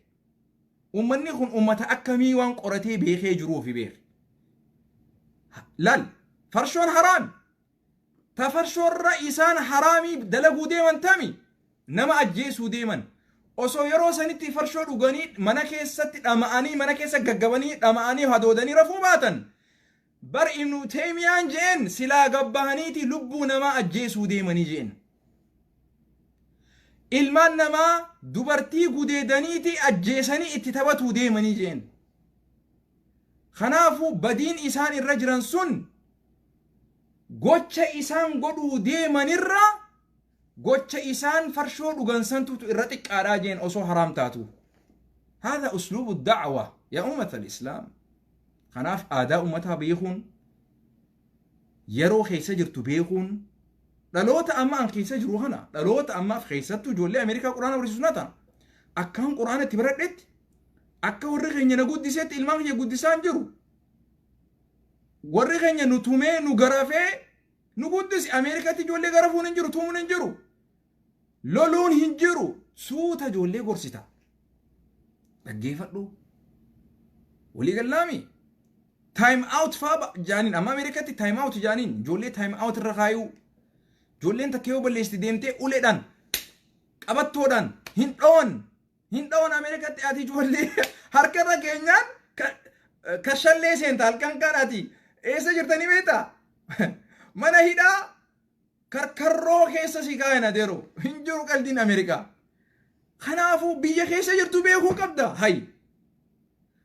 Ummanni kun ummata akkamii waan qoratee beekee jiruufi beeki. Lal, farshoon haraami. Ta farshoorra isaan haraamii dalaguu deeman tami? Nama ajjeesuu deeman. Osoo yeroo sanitti farshoo dhuganii mana keessatti dhama'anii, mana keessa gaggabanii dhama'anii hadoodanii rafuu baatan, bar Ibnu Teemiyaan jeen silaa gabbahaniiti lubbuu namaa ajjeesuu deemanii jeen. Ilmaan namaa dubartii gudeedaniiti ajjeesanii itti taphatuu deemanii jeen. Kanaafuu badiin isaan irra jiran sun gocha isaan godhuu deemanirra gocha isaan farshoo dhugan santutu irra xiqqaadhaa jeen osoo haraam taatu. هذا أسلوب الدعوة يا أمة الإسلام. Kanaaf aadaa ummataa beekuun, yeroo keessa jirtu beekuun, dhaloota amma an keessa jiru kana, dhaloota ammaaf keessattuu ijoollee Ameerikaa Quraana barsiisu na ta'a. Akkaan Quraana itti baradhetti, akka warri keenya na guddisetti ilmaan keenya guddisaan jiru. Warri keenya nu tumee, nu garafee nu guddise. Ameerikaatti ijoollee garafuun hin jiru, tumuun hin jiru, loluun hin jiru, suuta ijoollee gorsita. Dhaggeeffadhu. Walii gallaami. Time out faa jaaniin amma Ameerikaatti, time out jaaniin ijoollee time out irra kaayuu. Ijoolleen takka yoo balleessite deemtee uleedhaan, qabattoodhaan hin dhowan, hin dhowan. Ameerikaatti ati ijoollee harka irra keenyaan kashallee seenta. Halkan kan ati eessa jirtanii beektaa? Mana hidhaa karkarroo keessa si kaayan adeero. Hin jiru qaldiin Ameerikaa. Kanaafuu biyya keessa jirtu beekuu qabda. Hay,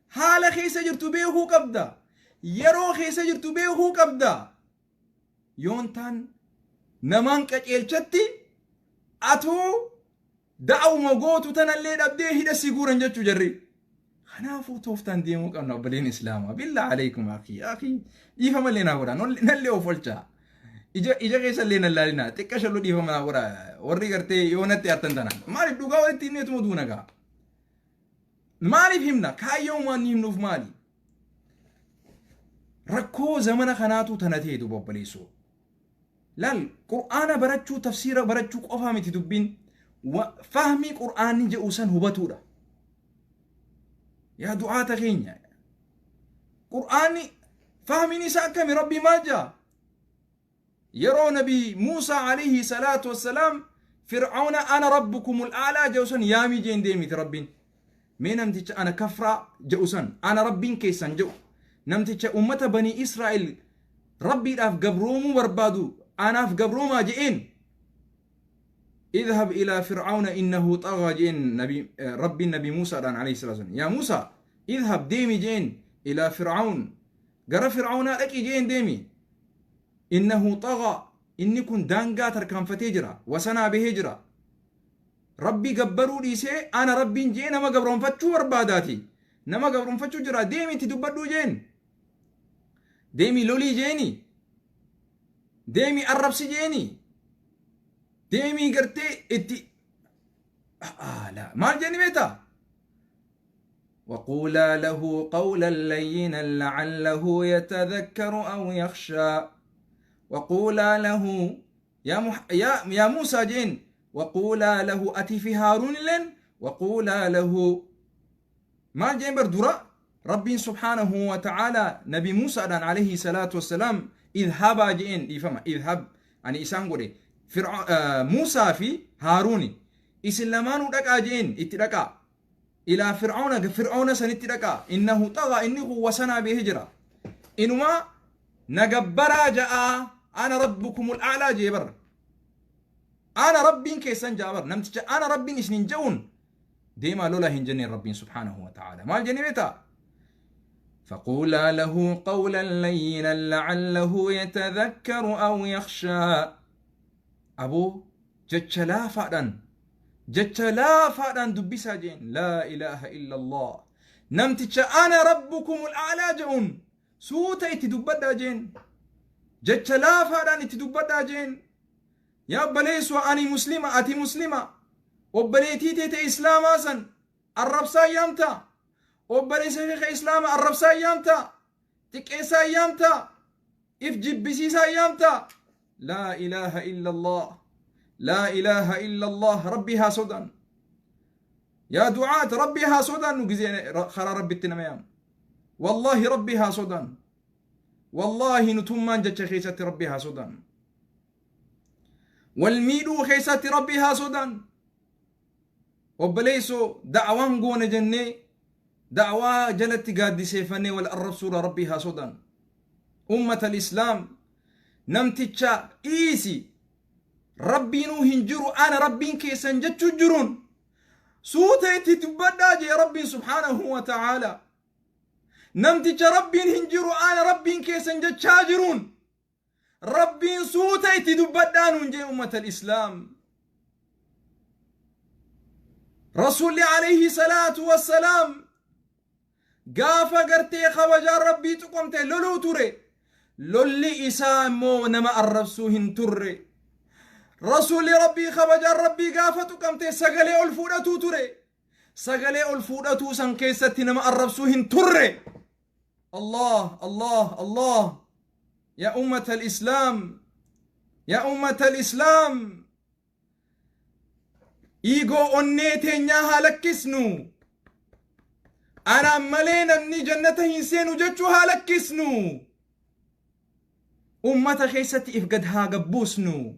haala keessa jirtu beekuu qabda. Yeroo keessa jirtu beekuu qabda. Yoon taan namaan qaceelchatti atuu da'awuma gootu tanallee dhabdee hidha si guuran jechuu jarri. Kanaafuu tooftaan deemuu qabna, obboleen Islaamaa. بالله عليكم أخي أخي, dhiifama illee naa godhaa, nallee of olchaa. Ija keessa illee nan laalinaa, xiqqa shalluu dhiifama naa godhaa warri gartee yoo natti artan tanaan. Maaliif dhugaa walitti himneetuma duuna gaa? Maaliif himna? Kaayyoon waan himnuuf maali? Rakkoo zamana kanaatu tana ta'e duuba, obboleessoo. Laal, Qur'aana barachuu, tafsiira barachuu qofaa miti dubbiin, fahmii Qur'aanni jedhu san hubatuudha. Yaa du'aata keenya, Qur'aanni fahmiin isaa akkami? Rabbii maal jaa? Yeroo Nabi Muusaa عليه الصلاة والسلام Fir'auna "أنا ربكم الأعلى" jedhu san yaamii jeen deemiti Rabbiin. Mee namticha "ana kafraa" jedhu san, "ana Rabbiin keessan" jedhu, namticha ummata Banii Israa'el Rabbiidhaaf gabroomuu barbaadu, "anaaf gabroomaa" je'een. اذهب إلى فرعون إنه طغى jeen نبي ربي نبي موسى عليه الصلاة والسلام. يا موسى اذهب deemi jeen إلى فرعون, gara Fir'aunaa dhaqi jeen deemi. إنه طغى, inni kun daangaa tarkaanfatee jira, wasanaa bahee jira, Rabbii gabbaruu dhiisee "ana Rabbiin" jee nama gabroonfachuu barbaadaati, nama gabroonfachuu jira, deemi itti dubbadhuu jeen. Deemi lolii jeeni, deemi arrabsi jeeni, deemii gartee itti maal jeeni beektaa? وقولا له قولا لينا لعله يتذكر أو يخشى. وقولا له يا موسى jeen, وقولا له ati fi هارون لن وقولا له maal jeen bar dura ربي سبحانه وتعالى نبي موسى عليه الصلاة والسلام اذهبا jeen, dhiifama, اذهب ani isaan godhe Muusaa fi Haaruuni isin lamaanuu dhaqaa jeen, itti dhaqaa إلى فرعون, Fir'auna sanitti dhaqaa. إنه طغى, inni kun wasanaa behe jira, inumaa nagabbaraa ja'aa, "أنا ربكم الأعلى" jee bar, "ana Rabbiin keessan" ja'a bar. Namticha "ana Rabbiin isinin" je'uun deemaa lola hin jenneen. Rabbiin سبحانه وتعالى maal jenne beektaa? فقولا له قولا لينا لعله يتذكر أو يخشى. أبو جتش لا فأدن، جتش لا فأدن دبسا جين. لا إله إلا الله. نمتش أنا ربكم الأعلى جون سوتا اتدبدا جين. جتش لا فأدن اتدبدا جين. يا بليس وأني مسلمة أتي مسلمة وبليتي تيت إسلام أسن الرب سايامتا وبليس شيخ إسلام الرب سايامتا تك سايامتا إف جبسي سايامتا. لا إله إلا الله، لا إله إلا الله. ربي ها سودان يا دعاة، ربي ها سودان خرا ربي التنميام. والله ربي ها سودان، والله نتمان جتش خيسة ربي ها سودان، والميدو خيسة ربي ها سودان. وبليسو دعوان قون جنة دعوة جلت قاد سيفني والأرب سورة ربي ها سودان. أمة الإسلام نمتشا إيسي ربي نو هنجرو أنا ربي كيسن جتشو جرون سوتي تبدا جي ربي سبحانه وتعالى. نمتشا ربي هنجرو أنا ربي كيسن جتشاجرون ربي سوتي تبدا نجي أمة الإسلام. رسول عليه الصلاة والسلام قافا قرتي خواجا ربي تقومتي لولو توري لولي إسامو نما الرسوهن توري. رسول ربي خواجا ربي قافا تقومتي سقلي الفودة توري سقلي الفودة سنكيستي نما الرسوهن توري. الله الله الله. يا أمة الإسلام، يا أمة الإسلام، إيغو أنيتي نياها لكسنو أنا ملينا مني جنة هنسين وجتشوها لكسنو أمة خيستي إفقدها قبوسنو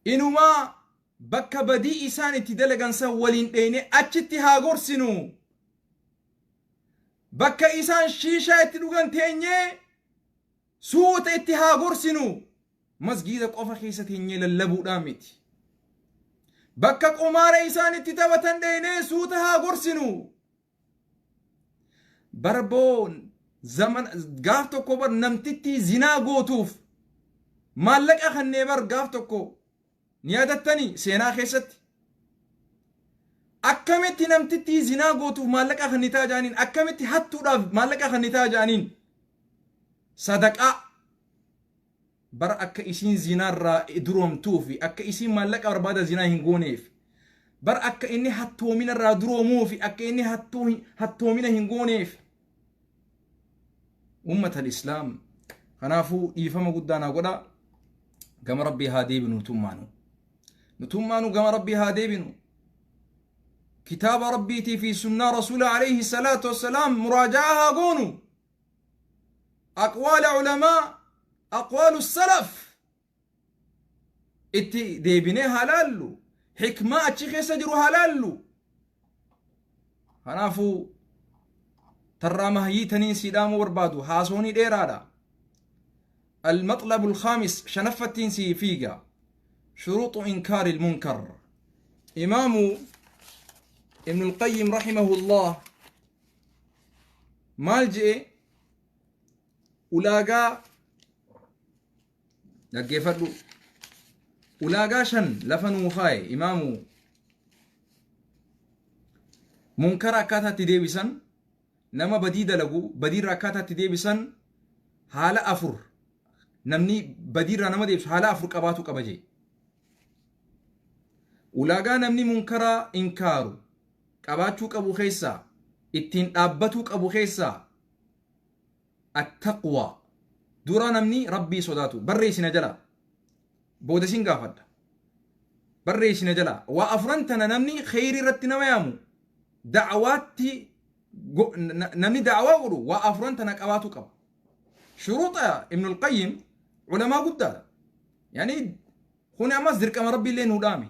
إنما بكا بدي إساني تدلقان سوالين ديني أتشتي ها غرسنو بكا إسان شيشة تدوغان تيني سوت اتها غرسنو مسجدك أوفا خيستي نيل اللبو دامتي bakka qumaara isaan itti taphatan dheenee suuta haa gorsinu. Barboon zaman gaaf tokko bar namtitti zinaa gootuuf maallaqa kannee bar gaaf tokko ni yaadattanii seenaa keessatti. Akkamitti namtitti zinaa gootuuf maallaqa kannitaa jaaniin, akkamitti hattuudhaaf maallaqa kannitaa jaaniin sadaqaa bara akka isiin zinaarraa duroomtuufi akka isiin maallaqa barbaada zinaa hin gooneef, bara akka inni hattoominarraa duroomuufi akka inni hattoomina hin gooneef. Ummata al-Islaam kanaafuu dhiifama guddaa naa godha. Gama rabbii haa deebinu nutummaanu, nutummaanu gama rabbii haa deebinu. Kitaaba rabbiitii fi sunnaa rasuula alayhi salaatu wassalaam muraaja'aa haa goonu. Aqwaala culamaa أقوال السلف اتي ديبني هلالو حكمة اتشيخي سجرو هلالو. هنافو ترامه يتنين سيدامو وربادو هاسوني ديرادا. المطلب الخامس شنفتين سي فيقا شروط إنكار المنكر. إمام ابن القيم رحمه الله مالجئ أولاغا dhaggeeffadhu ulaagaa shan lafa nuu kaaye imaamu munkara akkaataatti deebisan nama badii dalagu badiirra akkaataatti deebisan haala afur namni badiirra nama deebisu haala afur qabaatu qaba jee. Ulaagaa namni munkara inkaaru qabaachuu qabu keessaa ittiin dhaabbatuu qabu keessaa attaqwa. Dura namni rabbii sodaatu barreessina jala booda sin gaafadha barreessina jala waa afran tana namni kheyrii irratti nama yaamu da'awaatti namni da'awaa godhu waa afran tana qabaatu qaba. Shuruuxa Ibn al-Qayyim culamaa guddaadha. Yani kuni ammas dirqama rabbii illee nuu dhaame.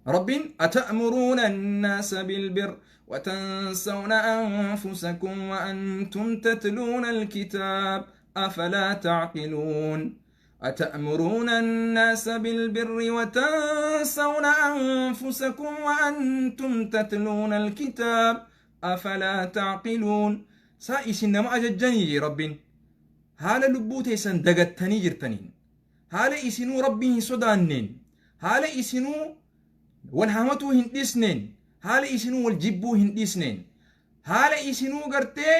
رب أتأمرون الناس بالبر وتنسون أنفسكم وأنتم تتلون الكتاب أفلا تعقلون. أتأمرون الناس بالبر وتنسون أنفسكم وأنتم تتلون الكتاب Afalaa ta'qiluun. Saa isin nama ajajjanii jee Rabbiin. Haala lubbuu teessan dagattanii jirtaniin. Haala isinuu Rabbii hin sodaanneen. Haala isinuu wal hamatuu hin dhiisneen. Haala isinuu wal jibbuu hin dhiisneen. Haala isinuu gartee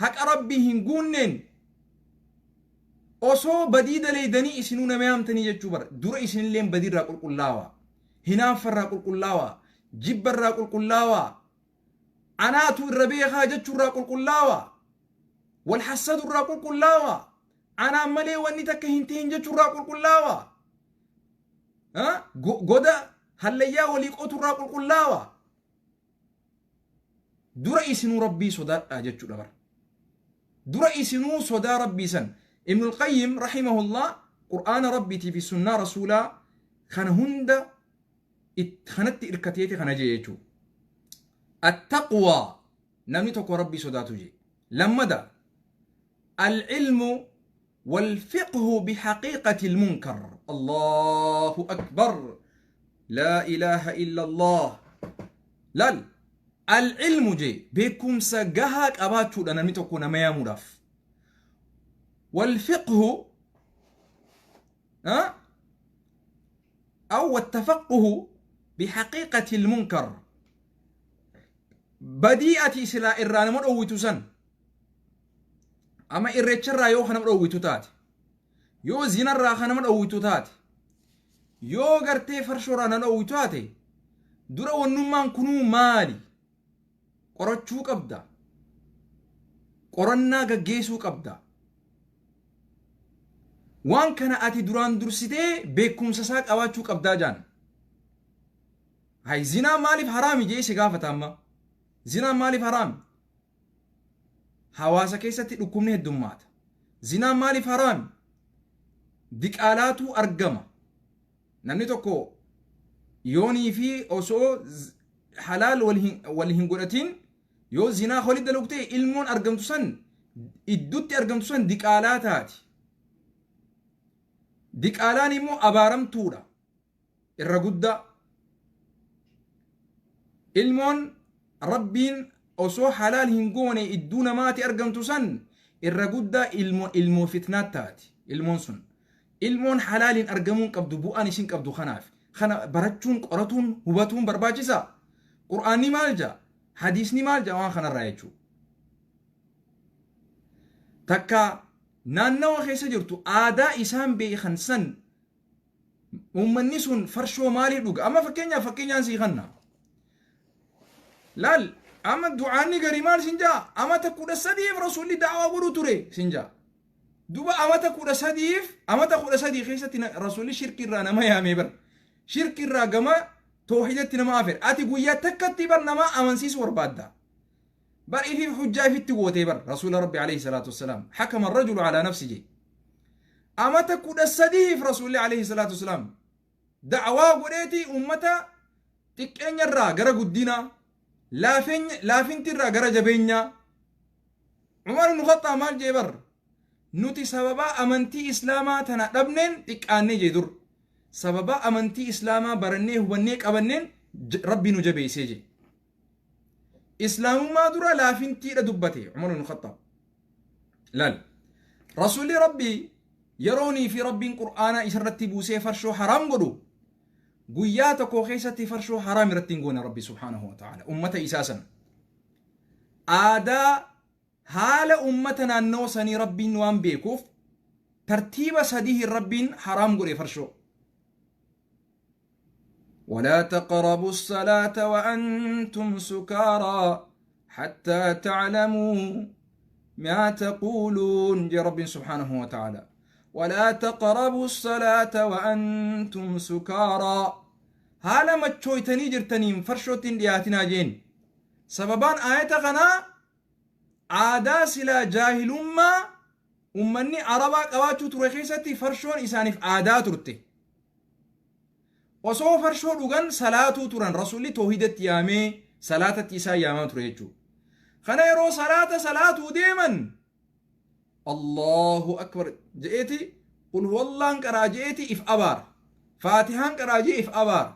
haqa Rabbii hin guunneen. Osoo badii daleeydanii isinuu nama yaamtanii jechuu bara. Dura isinilleen badiirraa qulqullaawaa. Hinaaffarraa qulqullaawaa. Jibbarraa qulqullaawaa. Anaatu irra beekaa jechuurraa qulqullaawaa. Wal hassadurraa qulqullaawaa. Anaan malee wanni takka hin ta'in jechuurraa qulqullaawaa. Goda hallayyaa walii qoturraa qulqullaawaa. Dura isinuu Rabbii sodaadhaa jechuudha bara. Dura isinuu sodaa Rabbii san. Ibnul Qayyim rahimahullah Qur'aana Rabbiitii fi sunnaa Rasuulaa kana hunda kanatti irkateeti kana jee jechuudha. Attaqwaa namni tokko Rabbii sodaatu jee. Lammada al-ilmu wal-fiqhu bihaqiiqati al-munkar. Allahu akbar. Laa ilaaha illa Allah. Laal al-ilmu jee beekumsa gahaa qabaachuudha namni tokko nama yaamuudhaaf. Wal-fiqhu أو والتفقه بحقيقة المنكر. Badii ati silaa irraa nama dhoowwitu san, ama irreecharraa yoo nama dhoowwitu taate, yoo zinarraa ka nama dhoowwitu taate, yoo gartee farshoorraa nama dhoowwitu taate, dura wannummaan kunuu maali qorachuu qabda, qorannaa gaggeessuu qabda. Waan kana ati duraan dursitee beekumsa isaa qabaachuu qabdaa jaan. Hay, zinaa maaliif haraami jee si gaafata amma. Zinaan maaliif haraami? Hawaasa keessatti dhukkubni heddummaata. Zinaan maaliif haraami? Diqaalaatu argama. Namni tokko yoonii fi osoo halaal wal hin godhatin yoo zinaa walitti dalagu ta'e, ilmoon argamtu san, iddutti argamtu san diqaalaa taati. Diqaalaan immoo abaaramtuudha. Irra guddaa. Ilmoon Rabbiin osoo halaal hin goone idduu namaati argamtu san irra guddaa ilmoo fitnaat taati. Ilmoon sun. Ilmoon halaaliin argamuun qabdu bu'aan isin qabdu kanaaf. Kana barachuun, qoratuun, hubatuun barbaachisaa. Qur'aanni maal jaa? Hadiisni maal jaa waan kanarraa jechuudha. Takka naannawa keessa jirtu aadaa isaan beekan san, uummanni sun farshoo maalii dhuga? Amma fakkeenyaaf, fakkeenyaan sii kanna. Laal, amma du'aanni garii maal sin jaa? Amata 13f Rasuulli da'waa godhuu ture sin jaa. Duba amata 13f, amata 13 keessatti Rasuulli shirki irraa nama yaamee bar. Shirki irraa gama toohidatti nama afeer. Ati guyyaa takkatti bar nama amansiisuu barbaadda. Bar ifiif hujjaa ifitti gootee bar Rasuula Rabbi alayhi salaatu wassalaam. Hakama rajulu alaa nafsi jee. Amata 13f Rasuulli alayhi salaatu wassalaam da'waa godheeti ummata xiqqeenyarraa gara guddinaa, laafintirraa gara jabeenyaa. Umar ibn Khattaab maal jee bar? Nuti sababa amantii Islaamaa tana dhabneen xiqqaannee jee dur. Sababa amantii Islaamaa barannee hubannee qabanneen Rabbi nu jabeessee jee. Islaamummaa dura laafintiidha dubbate Umar ibn Khattaab. Laal. Rasuulli Rabbii yeroonii fi Rabbiin Qur'aana isarratti buusee farshoo haraam godhu, guyyaa tokko keessatti farshoo haraam irratti hin goone Rabbi subhaanahu wa ta'ala ummata isaa sana. Aadaa haala ummata naannoo sanii Rabbiin waan beekuuf tartiiba sadiihin Rabbiin haraam godhe farshoo. ولا تقربوا الصلاة وأنتم سكارى حتى تعلموا ما تقولون جي رب سبحانه وتعالى. ولا تقربوا الصلاة وأنتم سكارى، haala machooytanii jirtaniin farshootiin dhiyaatinaa jeen. Sababaan aayata kanaa aadaa silaa jaahilummaa ummanni Arabaa qabaachuu ture keessatti farshoon isaaniif aadaa turte. Osoo farshoo dhugan salaatuu turan. Rasuulli toohidatti yaamee salaatatti isaan yaamaa ture jechuudha. Kana yeroo salaata salaatuu deeman Allahu akbar je'eeti, qul huwallaan qaraa je'eeti if abaara. Faatihaan qaraa je'e if abaara.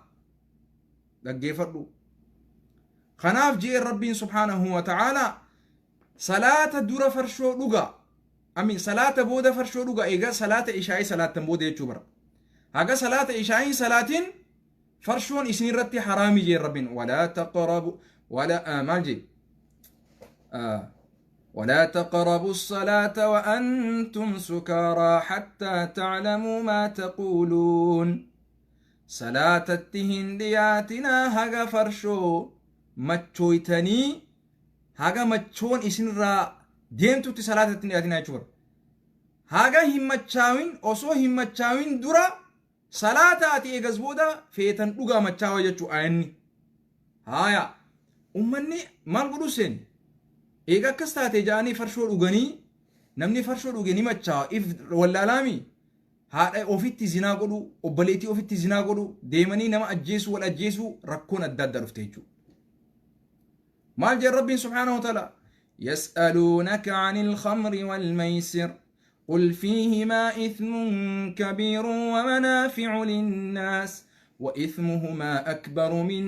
Dhaggeeffadhu. Kanaaf je'een Rabbiin subhaanahu wa ta'aalaa salaata dura farshoo dhugaa amin salaata booda farshoo dhugaa egaa salaata ishaa'ii salaattan booda jechuu bara. Haga salaata ishaa'iin salaatiin farshoon isin irratti haraami jeen Rabbiin walaa taqrabu wala maal jee ولا تقربوا الصلاة وأنتم سكارى حتى تعلموا ما تقولون salaatatti hin dhiyaatinaa haga farshoo machooytanii haga machoon isinirraa deemtutti salaatatti hin dhiyaatinaa jechuudha. Haga hin machaawin osoo hin machaawin dura salaataati eegas booda feetan dhugaa machaawa jechuu ayanni. Haaya ummanni maal godhuu seeni? Eega akkas taate ja'anii farshoo dhuganii namni farshoo dhuge ni machaawa if wallaalaami haadha ofitti zinaa godhuu obboleettii ofitti zinaa godhuu deemanii nama ajjeesuu wal ajjeesuu rakkoon adda addaa dhufte jechuudha. Maal jedhe Rabbiin subhaanahu wa ta'ala يسألونك عن الخمر والميسر قل فيهما إثم كبير ومنافع للناس وإثمهما أكبر من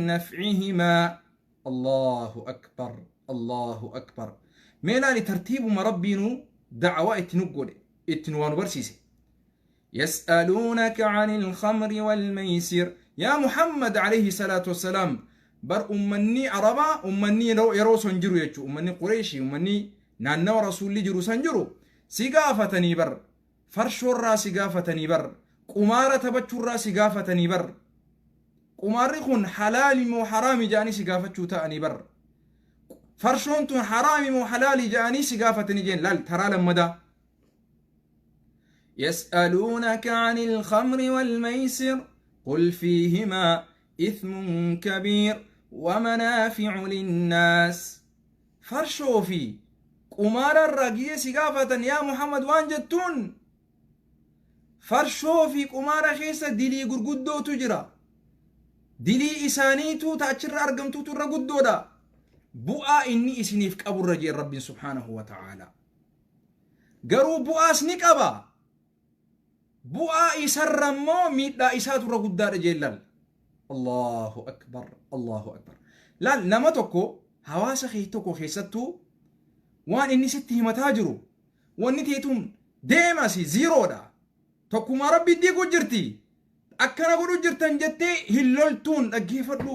نفعهما الله أكبر الله أكبر ميلا لترتيب ما ربينو دعوة اتنقل اتنوان برسيسي يسألونك عن الخمر والميسر يا محمد عليه الصلاة والسلام بر أمني عربا أمني يرو سنجرو يجو أمني قريشي أمني نانو رسول جرو سنجرو سيقافتني بر فرشورا سيقافتني بر قمارة تبچورا سيقافتني بر قماري خون حلال مو حرام جاني سيقافتشو تاني بر فرشون تون حرام مو حلال جاني سيقافتني جين لال ترى لما دا يسألونك عن الخمر والميسر قل فيهما إثم كبير ومنافع للناس فرشو في قمار الرقية سقافة يا محمد وان جتون فرشو في قمار خيسة دلي قرقدو تجرى دلي إسانيتو تأشر أرقمتو ترقدو دا بؤا إني إسنيفك أبو الرجي رب سبحانه وتعالى قروا بؤا سنك أبا bu'aa isarra immoo miidhaa isaatu irra guddaadha jeen laal. Allahu akbar Allahu akbar. Laal nama tokko hawaasa kee tokko keessattuu waan inni sitti himataa jiru wanni teetuun deemasi ziiroodha. Tokkummaa rabbi diiguu jirti. Akkana godhuu jirtan jettee hin loltuun dhaggeeffadhu.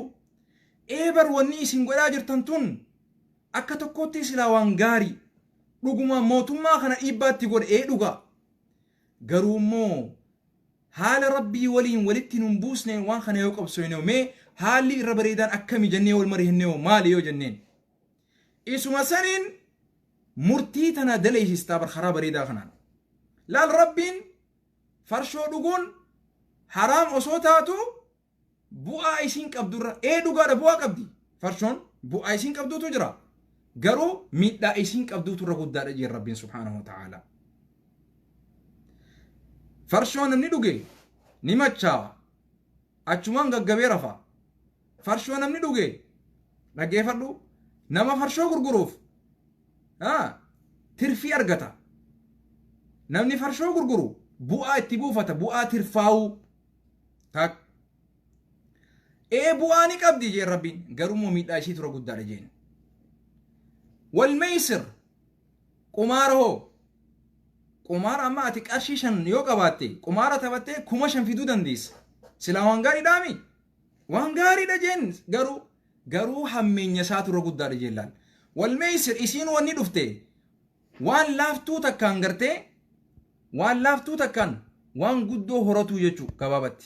Eebar wanni isin godhaa jirtan tun akka tokkotti silaa waan gaarii dhuguma mootummaa kana dhiibbaatti godhe ee dhugaa. Garuu immoo haala rabbii waliin walitti nun buusneen waan kana yoo qabsoofne mee haalli irra bareedaan akkami jennee wal mari'annee hoo maali yoo jenneen. Isuma saniin murtii tana daleessistaa bar karaa bareedaa kanaan. Laal rabbiin farshoo dhuguun haraam osoo taatu bu'aa isiin qabdurra ee dhugaadha bu'aa qabdi. Farshoon bu'aa isiin qabduutu jira. Garuu miidhaa isiin qabduutu irra guddaadha jeen rabbiin subhaanahu wa ta'ala. Farshoo namni dhuge ni machaawa. Achumaan gaggabee rafa. Farshoo namni dhuge dhaggeeffadhu nama farshoo gurguruuf tirfii argata. Namni farshoo gurguru bu'aa itti buufata bu'aa tirfaa'uu. Tak. Ee bu'aa ni qabdi jeen rabbiin garuu immoo miidhaa ishii tura guddaadha jeen. Walmeysir qumaara hoo qumaara amma ati qarshii 5 yoo qabaatte qumaara taphattee 5000 fiduu dandeessa. Silaa waan gaariidhaami? Waan gaariidha jeen garuu garuu hammeenya isaatu irra guddaadha jeen laal. Walmeysir isiin wanni dhufte waan laaftuu takkaan gartee waan laaftuu takkaan waan guddoo horatuu jechuu gabaabatti.